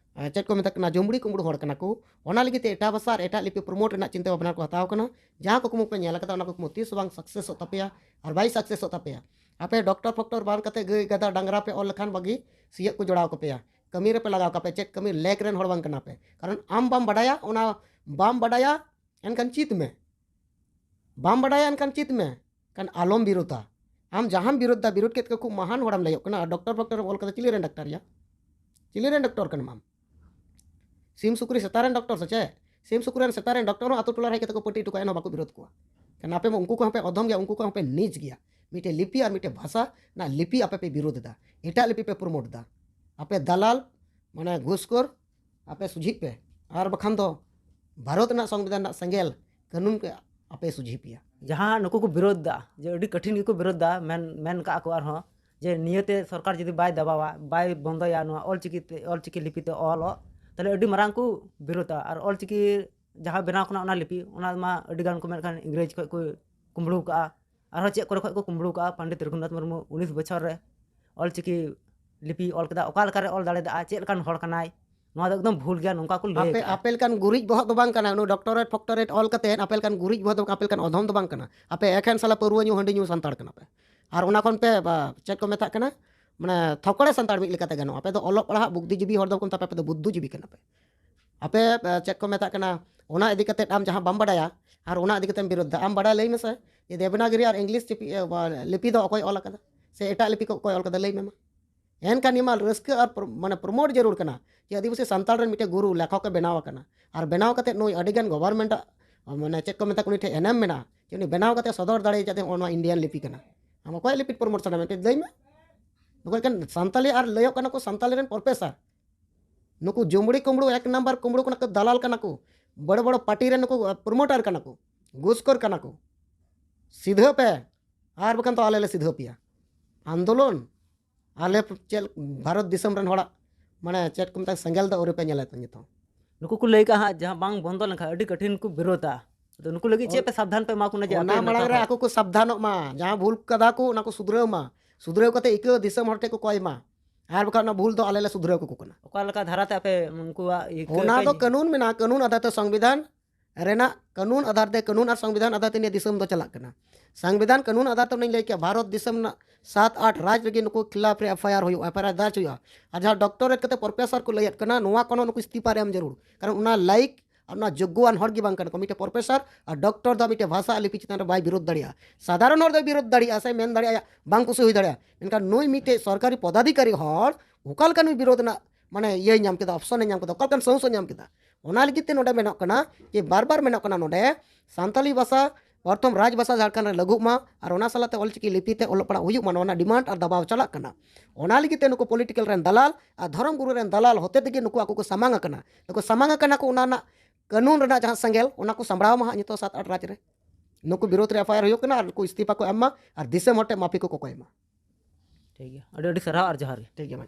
ᱪᱮᱫ ᱠᱚ ᱢᱮᱛᱟᱜ ᱠᱟᱱᱟ, ᱡᱩᱢᱵᱽᱲᱤ ᱠᱩᱢᱵᱽᱲᱩ ᱦᱚᱲ ᱠᱟᱱᱟ ᱠᱚ᱾ ᱚᱱᱟ ᱞᱟᱹᱜᱤᱫ ᱛᱮ ᱮᱴᱟᱜ ᱵᱷᱟᱥᱟ ᱟᱨ ᱮᱴᱟᱜ ᱞᱤᱯᱤ ᱯᱨᱚᱢᱳᱴ ᱨᱮᱱᱟᱜ ᱪᱤᱱᱛᱟᱹ ᱵᱷᱟᱵᱽᱱᱟ ᱠᱚ ᱦᱟᱛᱟᱣ ᱠᱟᱱᱟ᱾ ᱡᱟᱦᱟᱸ ᱠᱩᱠᱢᱩ ᱯᱮ ᱧᱮᱞ ᱟᱠᱟᱫᱟ, ᱚᱱᱟ ᱠᱩᱠᱢᱩ ᱛᱤᱥ ᱦᱚᱸ ᱵᱟᱝ ᱥᱟᱠᱥᱮᱥᱚᱜ ᱛᱟᱯᱮᱭᱟ ᱟᱨ ᱵᱟᱭ ᱥᱟᱠᱥᱮᱥᱚᱜ ᱛᱟᱯᱮᱭᱟ᱾ ᱟᱯᱮ ᱰᱚᱠᱴᱚᱨ ᱯᱷᱚᱠᱴᱚᱨ ᱵᱟᱝ ᱠᱟᱛᱮ ᱜᱟᱹᱭ ᱜᱟᱫᱟ ᱰᱟᱝᱨᱟ ᱯᱮ ᱚᱞ ᱞᱮᱠᱷᱟᱱ ᱵᱟᱹᱜᱤ ᱥᱤᱭᱳᱜ ᱠᱚ ᱡᱚᱲᱟᱣ ᱠᱟᱯᱮᱭᱟ, ᱠᱟᱹᱢᱤ ᱨᱮᱯᱮ ᱞᱟᱜᱟᱣ ᱠᱟᱯᱮ, ᱪᱮᱫ ᱠᱟᱹᱢᱤ ᱞᱮᱠ ᱨᱮᱱ ᱦᱚᱲ ᱵᱟᱝ ᱠᱟᱱᱟ ᱯᱮ᱾ ᱠᱟᱨᱚᱱ ᱟᱢ ᱵᱟᱢ ᱵᱟᱰᱟᱭᱟ, ᱚᱱᱟ ᱵᱟᱢ ᱵᱟᱰᱟᱭᱟ, ᱮᱱᱠᱷᱟᱱ ᱪᱮᱫ ᱢᱮ᱾ ᱵᱟᱢ ᱵᱟᱰᱟᱭᱟ, ᱮᱱᱠᱷᱟᱱ ᱪᱮᱫ ᱢᱮ᱾ ᱠᱷᱟᱱ ᱟᱞᱚᱢ ᱵᱤᱨᱳᱫᱟ᱾ ᱟᱢ ᱡᱟᱦᱟᱸᱢ ᱵᱤᱨᱳᱫ ᱫᱟ, ᱵᱤᱨᱳᱫ ᱠᱮᱫ ᱠᱚ ᱠᱷᱩᱵ ᱢᱟᱦᱟᱱ ᱦᱚᱲᱮᱢ ᱞᱟᱹᱭᱚᱜ ᱠᱟᱱᱟ᱾ ᱟᱨ ᱰᱚᱠᱴᱚᱨ ᱯᱷᱚᱠᱴᱚᱨ ᱮᱢ ᱚᱞ ᱠᱟᱫᱟ, ᱪᱤᱞᱤ ᱨᱮᱱ ᱰᱟᱠᱛᱟᱨ ᱭᱟ? ᱪᱤᱞᱤ ᱨᱮᱱ ᱰᱚᱠᱴᱚᱨ ᱠᱟᱱᱟᱢ ᱟᱢ? ᱥᱤᱢ ᱥᱩᱠᱨᱤ ᱥᱮᱛᱟ ᱨᱮᱱ ᱰᱚᱠᱴᱚᱨ ᱥᱮ ᱪᱮᱫ? ᱥᱤᱢ ᱥᱩᱠᱨᱤ ᱨᱮᱱ ᱥᱮᱛᱟ ᱨᱮᱱ ᱰᱚᱠᱴᱚᱨ ᱦᱚᱸ ᱟᱛᱳ ᱴᱚᱞᱟ ᱨᱮ ᱦᱮᱡ ᱠᱟᱛᱮ ᱠᱚ ᱯᱟᱹᱴᱤ ᱦᱚᱴᱚ ᱠᱟᱜᱼᱟ, ᱮᱱᱦᱚᱸ ᱵᱟᱠᱚ ᱵᱤᱨᱳᱫ ᱠᱚᱣᱟ᱾ ᱠᱷᱟᱱ ᱟᱯᱮ ᱢᱟ ᱩᱱᱠᱩ ᱠᱚ ᱦᱚᱸᱯᱮ ᱚᱫᱷᱚᱢ ᱜᱮᱭᱟ, ᱩᱱᱠᱩ ᱠᱚ ᱦᱚᱸᱯᱮ ᱱᱤᱪ ᱜᱮᱭᱟ᱾ ᱢᱤᱫᱴᱮᱡ ᱞᱤᱯᱤ ᱟᱨ ᱢᱤᱫᱴᱮᱡ ᱵᱷᱟᱥᱟ ᱨᱮᱱᱟᱜ ᱞᱤᱯᱤ ᱟᱯᱮ ᱯᱮ ᱵᱤᱨᱳᱫ ᱮᱫᱟ, ᱮᱴᱟᱜ ᱞᱤᱯᱤ ᱯᱮ ᱯᱨᱚᱢᱳᱴ ᱮᱫᱟ᱾ ᱟᱯᱮ ᱫᱟᱞᱟᱞ, ᱢᱟᱱᱮ ᱜᱷᱩᱥᱠᱳᱨ, ᱟᱯᱮ ᱥᱩᱡᱷᱤᱜ ᱯᱮ᱾ ᱟᱨ ᱵᱟᱠᱷᱟᱱ ᱫᱚ ᱵᱷᱟᱨᱚᱛ ᱨᱮᱱᱟᱜ ᱥᱚᱝᱵᱤᱫᱷᱟᱱ ᱨᱮᱱᱟᱜ ᱥᱮᱸᱜᱮᱞ ᱠᱟᱹᱱᱩᱱ ᱠᱚ ᱟᱯᱮ ᱥᱩᱡᱷᱤ ᱯᱮᱭᱟ᱾ ᱡᱟᱦᱟᱸ ᱱᱩᱠᱩ ᱠᱚ ᱵᱤᱨᱳᱫ ᱫᱟ, ᱡᱮ ᱟᱹᱰᱤ ᱠᱟᱹᱴᱷᱤᱱ ᱜᱮᱠᱚ ᱵᱤᱨᱳᱫ ᱫᱟ, ᱢᱮᱱ, ᱢᱮᱱ ᱠᱟᱜᱼᱟ ᱠᱚ ᱟᱨᱦᱚᱸ, ᱡᱮ ᱱᱤᱭᱟᱹᱛᱮ ᱥᱚᱨᱠᱟᱨ ᱡᱩᱫᱤ ᱵᱟᱭ ᱫᱟᱵᱟᱣᱟ, ᱵᱟᱭ ᱵᱚᱱᱫᱚᱭᱟ ᱱᱚᱣᱟ ᱚᱞᱪᱤᱠᱤ ᱛᱮ, ᱚᱞᱪᱤᱠᱤ ᱞᱤᱯᱤ ᱛᱮ ᱚᱞᱚᱜ, ᱛᱟᱦᱞᱮ ᱟᱹᱰᱤ ᱢᱟᱨᱟᱝ ᱠᱚ ᱵᱤᱨᱳᱫᱟ᱾ ᱟᱨ ᱚᱞᱪᱤᱠᱤ ᱡᱟᱦᱟᱸ ᱵᱮᱱᱟᱣ ᱠᱟᱱᱟ, ᱚᱱᱟ ᱞᱤᱯᱤ, ᱚᱱᱟ ᱢᱟ ᱟᱹᱰᱤ ᱜᱟᱱ ᱠᱚ ᱢᱮᱱ ᱠᱷᱟᱱ ᱤᱝᱨᱮᱡᱽ ᱠᱷᱚᱱ ᱠᱚ ᱠᱩᱢᱵᱽᱲᱩ ᱠᱟᱜᱼᱟ, ᱟᱨᱦᱚᱸ ᱪᱮᱫ ᱠᱚᱨᱮ ᱠᱷᱚᱱ ᱠᱚ ᱠᱩᱢᱵᱽᱲᱩ ᱠᱟᱜᱼᱟ᱾ ᱯᱚᱱᱰᱤᱛ ᱨᱚᱜᱷᱩᱱᱟᱛᱷ ᱢᱩᱨᱢᱩ ᱩᱱᱤᱥ ᱵᱚᱪᱷᱚᱨ ᱨᱮ ᱚᱞᱪᱤᱠᱤ ᱞᱤᱯᱤ ᱚᱞ ᱠᱮᱫᱟ, ᱚᱠᱟ ᱞᱮᱠᱟᱨᱮ ᱚᱞ ᱫᱟᱲᱮᱭᱟᱫᱟ, ᱪᱮᱫ ᱞᱮᱠᱟᱱ ᱦᱚᱲ ᱠᱟᱱᱟᱭ, ᱱᱚᱣᱟ ᱫᱚ ᱮᱠᱫᱚᱢ ᱵᱷᱩᱞ ᱜᱮᱭᱟ, ᱱᱚᱝᱠᱟ ᱠᱚ ᱞᱟᱹᱭ ᱟᱯᱮ, ᱠᱟᱜᱼᱟ᱾ ᱟᱯᱮ ᱞᱮᱠᱟᱱ ᱜᱩᱨᱤᱡ ᱵᱚᱦᱚᱜ ᱫᱚ ᱵᱟᱝ ᱠᱟᱱᱟ, ᱩᱱᱤ ᱰᱚᱠᱴᱚᱨᱮᱴ ᱯᱷᱚᱠᱴᱚᱨᱮᱴ ᱚᱞ ᱠᱟᱛᱮ ᱟᱯᱮ ᱞᱮᱠᱟᱱ ᱜᱩᱨᱤᱡ ᱵᱚᱦᱚᱜ ᱫᱚ ᱵᱟᱝ, ᱟᱯᱮ ᱞᱮᱠᱟᱱ ᱚᱫᱷᱚᱢ ᱫᱚ ᱵᱟᱝ ᱠᱟᱱᱟ᱾ ᱟᱯᱮ ᱮᱠᱷᱮᱱ ᱥᱟᱞᱟ ᱯᱟᱹᱨᱣᱟᱹ ᱧᱩ, ᱦᱟᱺᱰᱤ ᱧᱩ ᱥᱟᱱᱛᱟᱲ ᱠᱟᱱᱟ ᱯᱮ᱾ ᱟᱨ ᱚᱱᱟ ᱠᱷᱚᱱ ᱯᱮ, ᱵᱟ, ᱪᱮᱫ ᱠᱚ ᱢᱮᱛᱟᱜ ᱠᱟᱱᱟ, ᱢᱟᱱᱮ ᱛᱷᱚᱠᱲᱮ ᱥᱟᱱᱛᱟᱲ ᱢᱤᱫ ᱞᱮᱠᱟᱛᱮ ᱜᱟᱱᱚᱜᱼᱟ᱾ ᱟᱯᱮ ᱫᱚ ᱚᱞᱚᱜ ᱯᱟᱲᱦᱟᱜ ᱵᱩᱫᱽᱫᱷᱤᱡᱤᱵᱤ ᱦᱚᱲ ᱫᱚ ᱵᱟᱠᱚ ᱢᱮᱛᱟ ᱯᱮ, ᱟᱯᱮ ᱫᱚ ᱵᱩᱫᱽᱫᱷᱩᱡᱤᱵᱤ ᱠᱟᱱᱟ ᱯᱮ᱾ ᱟᱯᱮ, ᱮ, ᱪᱮᱫ ᱠᱚ ᱢᱮᱛᱟᱜ ᱠᱟᱱᱟ, ᱚᱱᱟ ᱤᱫᱤ ᱠᱟᱛᱮ ᱟᱢ ᱡᱟᱦᱟᱸ ᱵᱟᱢ ᱵᱟᱰᱟᱭᱟ ᱟᱨ ᱚᱱᱟ ᱤᱫᱤ ᱠᱟᱛᱮᱢ ᱵᱤᱨᱳᱫ ᱫᱟ, ᱟᱢ ᱵᱟᱰᱟᱭ ᱞᱟᱹᱭ ᱢᱮᱥᱮ ᱡᱮ ᱫᱮᱵᱽᱱᱟᱜᱤᱨᱤ ᱟᱨ ᱤᱝᱞᱤᱥ ᱪᱤᱯᱤ, ᱮ, ᱵᱟ, ᱞᱤᱯᱤ ᱫᱚ ᱚᱠᱚᱭ ᱚᱞ ᱟᱠᱟᱫᱟ ᱥᱮ ᱮᱴᱟᱜ ᱞᱤᱯᱤ ᱠᱚ ᱚᱠᱚᱭ ᱚᱞ ᱠᱟᱫᱟ, ᱞᱟᱹᱭ ᱢᱮ ᱢᱟ᱾ ᱮᱱᱠᱷᱟᱱ ᱱᱤᱭᱟᱹ ᱢᱟ ᱨᱟᱹᱥᱠᱟᱹ ᱟᱨ ᱯᱨᱚ-, ᱢᱟᱱᱮ ᱯᱨᱚᱢᱳᱴ ᱡᱟᱹᱨᱩᱲ ᱠᱟᱱᱟ ᱡᱮ ᱟᱹᱫᱤᱵᱟᱹᱥᱤ ᱥᱟᱱᱛᱟᱲ ᱨᱮᱱ ᱢᱤᱫᱴᱮᱱ ᱜᱩᱨᱩ ᱞᱮᱠᱷᱚᱠ ᱮ ᱵᱮᱱᱟᱣ ᱟᱠᱟᱱᱟ᱾ ᱟᱨ ᱵᱮᱱᱟᱣ ᱠᱟᱛᱮ ᱱᱩᱭ ᱟᱹᱰᱤ ᱜᱟᱱ ᱜᱚᱵᱷᱚᱨᱱᱢᱮᱱᱴ ᱟᱜ, ᱢᱟᱱᱮ ᱪᱮᱫ ᱠᱚ ᱢᱮᱛᱟ ᱠᱚ, ᱩᱱᱤ ᱴᱷᱮᱱ ᱮᱱᱮᱢ ᱢᱮᱱᱟᱜᱼᱟ ᱡᱮ ᱩᱱᱤ ᱵᱮᱱᱟᱣ ᱠᱟᱛᱮ ᱥᱚᱫᱚᱨ ᱫᱟᱲᱮᱭᱟᱜᱼᱟ ᱡᱟᱛᱮ ᱱᱚᱣᱟ ᱤᱱᱰᱤᱭᱟᱱ ᱞᱤᱯᱤ ᱠᱟᱱᱟ᱾ ᱟᱢ ᱚᱠᱚᱭᱟᱜ ᱞᱤᱯᱤ ᱯᱨᱚᱢᱳᱴ ᱥᱟᱱᱟ ᱢᱮᱱᱛᱮ ᱞᱟᱹᱭ ᱢᱮ᱾ ᱱᱚᱜᱼᱚᱭ ᱠᱟᱱ ᱥᱟᱱᱛᱟᱞᱤ ᱟᱨ ᱞᱟᱹᱭᱚᱜ ᱠᱟᱱᱟ ᱠᱚ ᱥᱟᱱᱛᱟᱞᱤ ᱨᱮᱱ ᱯᱨᱚᱯᱷᱮᱥᱟᱨ᱾ ᱱᱩᱠᱩ ᱡᱩᱢᱲᱤ ᱠᱩᱢᱵᱽᱲᱩ, ᱮᱠ ᱱᱟᱢᱵᱟᱨ ᱠᱩᱢᱵᱽᱲᱩ ᱠᱟᱱᱟ ᱠᱚ, ᱫᱟᱞᱟᱞ ᱠᱟᱱᱟ ᱠᱚ, ᱵᱚᱲᱚ ᱵᱚᱲᱚ ᱯᱟᱨᱴᱤ ᱨᱮᱱ ᱱᱩᱠᱩ, ᱟ, ᱯᱨᱚᱢᱳᱴᱟᱨ ᱠᱟᱱᱟ ᱠᱚ, ᱜᱷᱩᱥᱠᱳᱨ ᱠᱟᱱᱟ ᱠᱚ᱾ ᱥᱤᱫᱷᱟᱹ ᱯᱮ, ᱟᱨ ᱵᱟᱠᱷᱟᱱ ᱫᱚ ᱟᱞᱮ ᱞᱮ ᱥᱤᱫᱷᱟᱹ ᱯᱮᱭᱟ᱾ ᱟᱱᱫᱳᱞᱚᱱ, ᱟᱞᱮ ᱪᱮᱫ ᱵᱷᱟᱨᱚᱛ ᱫᱤᱥᱚᱢ ᱨᱮᱱ ᱦᱚᱲᱟᱜ, ᱢᱟᱱᱮ ᱪᱮᱫ ᱠᱚ ᱢᱮᱛᱟᱜᱼᱟ, ᱥᱮᱸᱜᱮᱞ ᱫᱚ ᱟᱹᱣᱨᱤ ᱯᱮ ᱧᱮᱞᱟ ᱱᱤᱛᱚᱜ᱾ ᱱᱩᱠᱩ ᱠᱚ ᱞᱟᱹᱭ ᱠᱟᱜᱼᱟ ᱦᱟᱸᱜ, ᱡᱟᱦᱟᱸ ᱵᱟᱝ ᱵᱚᱱᱫᱚ ᱞᱮᱱᱠᱷᱟᱱ ᱟᱹᱰᱤ ᱠᱟᱹᱴᱷᱤᱱ ᱠᱚ ᱵᱤᱨᱳᱫᱟ᱾ ᱟᱫᱚ ᱱᱩᱠᱩ ᱞᱟᱹᱜᱤᱫ ᱪᱮᱫ ᱯᱮ ᱥᱟᱵᱫᱷᱟᱱ ᱯᱮ ᱮᱢᱟ ᱠᱚ ᱠᱟᱱᱟ ᱡᱮ ᱟᱯᱮ ᱚᱱᱟ ᱢᱟᱲᱟᱝ ᱱᱚᱝᱠᱟ ᱨᱮ ᱠᱚ- ᱟᱠᱚ ᱠᱚ ᱥᱟᱵᱫᱷᱟᱱᱚᱜ ᱢᱟ, ᱡᱟᱦᱟᱸ ᱵᱷᱩᱞ ᱠᱟᱫᱟ ᱠᱚ ᱚᱱᱟ ᱠᱚ ᱥᱩᱫᱷᱨᱟᱹᱣ ᱢᱟ, ᱥᱩᱫᱷᱨᱟᱹᱣ ᱠᱟᱛᱮ ᱤᱠᱟᱹ ᱫᱤᱥᱚᱢ ᱦᱚᱲ ᱴᱷᱮᱱ ᱠᱚ ᱠᱚᱭ ᱢᱟ, ᱟᱨ ᱵᱟᱠᱷᱟᱱ ᱚᱱᱟ ᱵᱷᱩᱞ ᱫᱚ ᱟᱞᱮ ᱞᱮ ᱥᱩᱫᱷᱨᱟᱹᱣ ᱠᱟᱠᱚ ᱠᱟᱱᱟ᱾ ᱚᱠᱟ ᱞᱮᱠᱟ ᱫᱷᱟᱨᱟᱛᱮ ᱟᱯᱮ ᱩᱱᱠᱩᱣᱟᱜ ᱤᱠᱟᱹ ᱚᱱᱟ ᱯᱮ- ᱫᱚ ᱠᱟᱹᱱᱩᱱ ᱢᱮᱱᱟᱜᱼᱟ, ᱠᱟᱹᱱᱩᱱ ᱟᱫᱷᱟᱨ ᱛᱮ ᱥᱚᱝᱵᱤᱫᱷᱟᱱ ᱨᱮᱱᱟᱜ ᱠᱟᱹᱱᱩᱱ ᱟᱫᱷᱟᱨ ᱛᱮ, ᱠᱟᱹᱱᱩᱱ ᱟᱨ ᱥᱚᱝᱵᱤᱫᱷᱟᱱ ᱟᱫᱷᱟᱨ ᱛᱮ ᱱᱤᱭᱟᱹ ᱫᱤᱥᱚᱢ ᱫᱚ ᱪᱟᱞᱟᱜ ᱠᱟᱱᱟ᱾ ᱥᱚᱝᱵᱤᱫᱷᱟᱱ ᱠᱟᱹᱱᱩᱱ ᱟᱫᱷᱟᱨ ᱛᱮ ᱚᱱᱮᱧ ᱞᱟᱹᱭ ᱠᱮᱜᱼᱟ, ᱵᱷᱟᱨᱚᱛ ᱫᱤᱥᱚᱢ ᱨᱮᱱᱟᱜ ᱥᱟᱛ ᱟᱴ ᱨᱟᱡᱽ ᱨᱮᱜᱮ ᱱᱩᱠᱩ ᱠᱷᱤᱞᱟᱯ ᱨᱮ ᱮᱯᱷ ᱟᱭ ᱟᱨ ᱦᱩᱭᱩᱜᱼᱟ, ᱮᱯᱷ ᱟᱭ ᱟᱨ ᱫᱟᱨᱡᱽ ᱦᱩᱭᱩᱜᱼᱟ᱾ ᱟᱨ ᱡᱟᱦᱟᱸ ᱰᱚᱠᱴᱚᱨᱮᱴ ᱠᱟᱛᱮ ᱯᱨᱚᱯᱷᱮᱥᱚᱨ ᱠᱚ ᱞᱟᱹᱭᱮᱫ ᱠᱟᱱᱟ, ᱱᱚᱣᱟ ᱠᱚᱦᱚᱸ ᱱᱩᱠᱩ ᱤᱥᱛᱤᱯᱷᱟ ᱨᱮ ᱮᱢ ᱡᱟᱹᱨᱩᱲ, ᱠᱟᱨᱚᱱ ᱚᱱᱟ ᱞᱟᱭᱤᱠ ᱟᱨ ᱚᱱᱟ ᱡᱳᱜᱽᱜᱚᱣᱟᱱ ᱦᱚᱲ ᱜᱮ ᱵᱟᱝ ᱠᱟᱱᱟ ᱠᱚ᱾ ᱢᱤᱫᱴᱮᱱ ᱯᱨᱚᱯᱷᱮᱥᱚᱨ ᱟᱨ ᱰᱚᱠᱴᱚᱨ ᱫᱚ ᱢᱤᱫᱴᱮᱱ ᱵᱷᱟᱥᱟ ᱟᱨ ᱞᱤᱯᱤ ᱪᱮᱛᱟᱱ ᱨᱮ ᱵᱟᱭ ᱵᱤᱨᱳᱫ ᱫᱟᱲᱮᱭᱟᱜᱼᱟ᱾ ᱥᱟᱫᱷᱟᱨᱚᱱ ᱦᱚᱲ ᱫᱚᱭ ᱵᱤᱨᱳᱫ ᱫᱟᱲᱮᱭᱟᱜᱼᱟ ᱥᱮ ᱢᱮᱱ ᱫᱟᱲᱮᱭᱟᱜᱼᱟ, ᱵᱟᱝ ᱠᱩᱥᱤ ᱦᱩᱭ ᱫᱟᱲᱮᱭᱟᱜᱼᱟ, ᱢᱮᱱᱠᱷᱟᱱ ᱱᱩᱭ ᱢᱤᱫᱴᱮᱡ ᱥᱚᱨᱠᱟᱨᱤ ᱯᱚᱫᱟᱫᱷᱤᱠᱟᱨᱤ ᱦᱚᱲ ᱚᱠᱟ ᱞᱮᱠᱟ ᱱᱩᱭ ᱵᱤᱨᱳᱫ ᱨᱮᱱᱟᱜ ᱢᱟᱱᱮ ᱤᱭᱟᱹᱭ ᱧᱟᱢ ᱠᱮᱫᱟ, ᱚᱯᱥᱚᱱᱮ ᱧᱟᱢ ᱠᱮᱫᱟ, ᱚᱠᱟ ᱞᱮᱠᱟᱱ ᱥᱟᱦᱚᱥᱮ ᱧᱟᱢ ᱠᱮᱫᱟ? ᱚᱱᱟ ᱞᱟᱹᱜᱤᱫ ᱛᱮ ᱱᱚᱰᱮ ᱢᱮᱱᱚᱜ ᱠᱟᱱᱟ ᱡᱮ ᱵᱟᱨ ᱵᱟᱨ ᱢᱮᱱᱚᱜ ᱠᱟᱱᱟ ᱱᱚᱰᱮ ᱥᱟᱱᱛᱟᱞᱤ ᱵᱷᱟᱥᱟ ᱯᱨᱚᱛᱷᱚᱢ ᱨᱟᱡᱽ ᱵᱷᱟᱥᱟ ᱡᱷᱟᱲᱠᱷᱚᱸᱰ ᱨᱮ ᱞᱟᱹᱜᱩᱜ ᱢᱟ ᱟᱨ ᱚᱱᱟ ᱥᱟᱞᱟᱜ ᱛᱮ ᱚᱞᱪᱤᱠᱤ ᱞᱤᱯᱤ ᱛᱮ ᱚᱞᱚᱜ ᱯᱟᱲᱦᱟᱜ ᱦᱩᱭᱩᱜ ᱢᱟ, ᱱᱚᱣᱟ ᱨᱮᱱᱟᱜ ᱰᱤᱢᱟᱱᱰ ᱟᱨ ᱫᱟᱵᱟᱣ ᱪᱟᱞᱟᱜ ᱠᱟᱱᱟ᱾ ᱚᱱᱟ ᱞᱟᱹᱜᱤᱫ ᱛᱮ ᱱᱩᱠᱩ ᱯᱚᱞᱤᱴᱤᱠᱟᱞ ᱨᱮᱱ ᱫᱟᱞᱟᱞ ᱟᱨ ᱫᱷᱚᱨᱚᱢ ᱜᱩᱨᱩ ᱨᱮᱱ ᱫᱟᱞᱟᱞ ᱦᱚᱛᱮ ᱛᱮᱜᱮ ᱱᱩᱠᱩ ᱟᱠᱚ ᱠᱚ ᱥᱟᱢᱟᱝ ᱟᱠᱟᱱᱟ᱾ ᱱᱩᱠᱩ ᱥᱟᱢᱟᱝ ᱟᱠᱟᱱᱟ ᱠᱚ, ᱚᱱᱟ ᱨᱮᱱᱟᱜ ᱠᱟᱹᱱᱩᱱ ᱨᱮᱱᱟᱜ ᱡᱟᱦᱟᱸ ᱥᱮᱸᱜᱮᱞ, ᱚᱱᱟ ᱠᱚ ᱥᱟᱢᱵᱲᱟᱣ ᱢᱟ ᱦᱟᱸᱜ ᱱᱤᱛᱚᱜ ᱥᱟᱛ ᱟᱴ ᱨᱟᱡᱽ ᱨᱮ᱾ ᱱᱩᱠᱩ ᱵᱤᱨᱳᱫᱷ ᱨᱮ ᱮᱯᱷ ᱟᱭ ᱟᱨ ᱦᱩᱭᱩᱜ ᱠᱟᱱᱟ ᱟᱨ ᱱᱩᱠᱩ ᱤᱥᱛᱤᱯᱷᱟ ᱠᱚ ᱮᱢ ᱢᱟ ᱟᱨ ᱫᱤᱥᱚᱢ ᱦᱚᱲ ᱴᱷᱮᱱ ᱢᱟᱯᱷᱤ ᱠᱚ ᱠᱚᱠᱚᱭ ᱢᱟ᱾ ᱴᱷᱤᱠ ᱜᱮᱭᱟ, ᱟᱹᱰᱤ ᱟᱹᱰᱤ ᱥᱟᱨᱦᱟᱣ ᱟᱨ ᱡᱚᱦᱟᱨ ᱜᱮ᱾ ᱴᱷᱤᱠ ᱜᱮᱭᱟ, ᱢᱟ᱾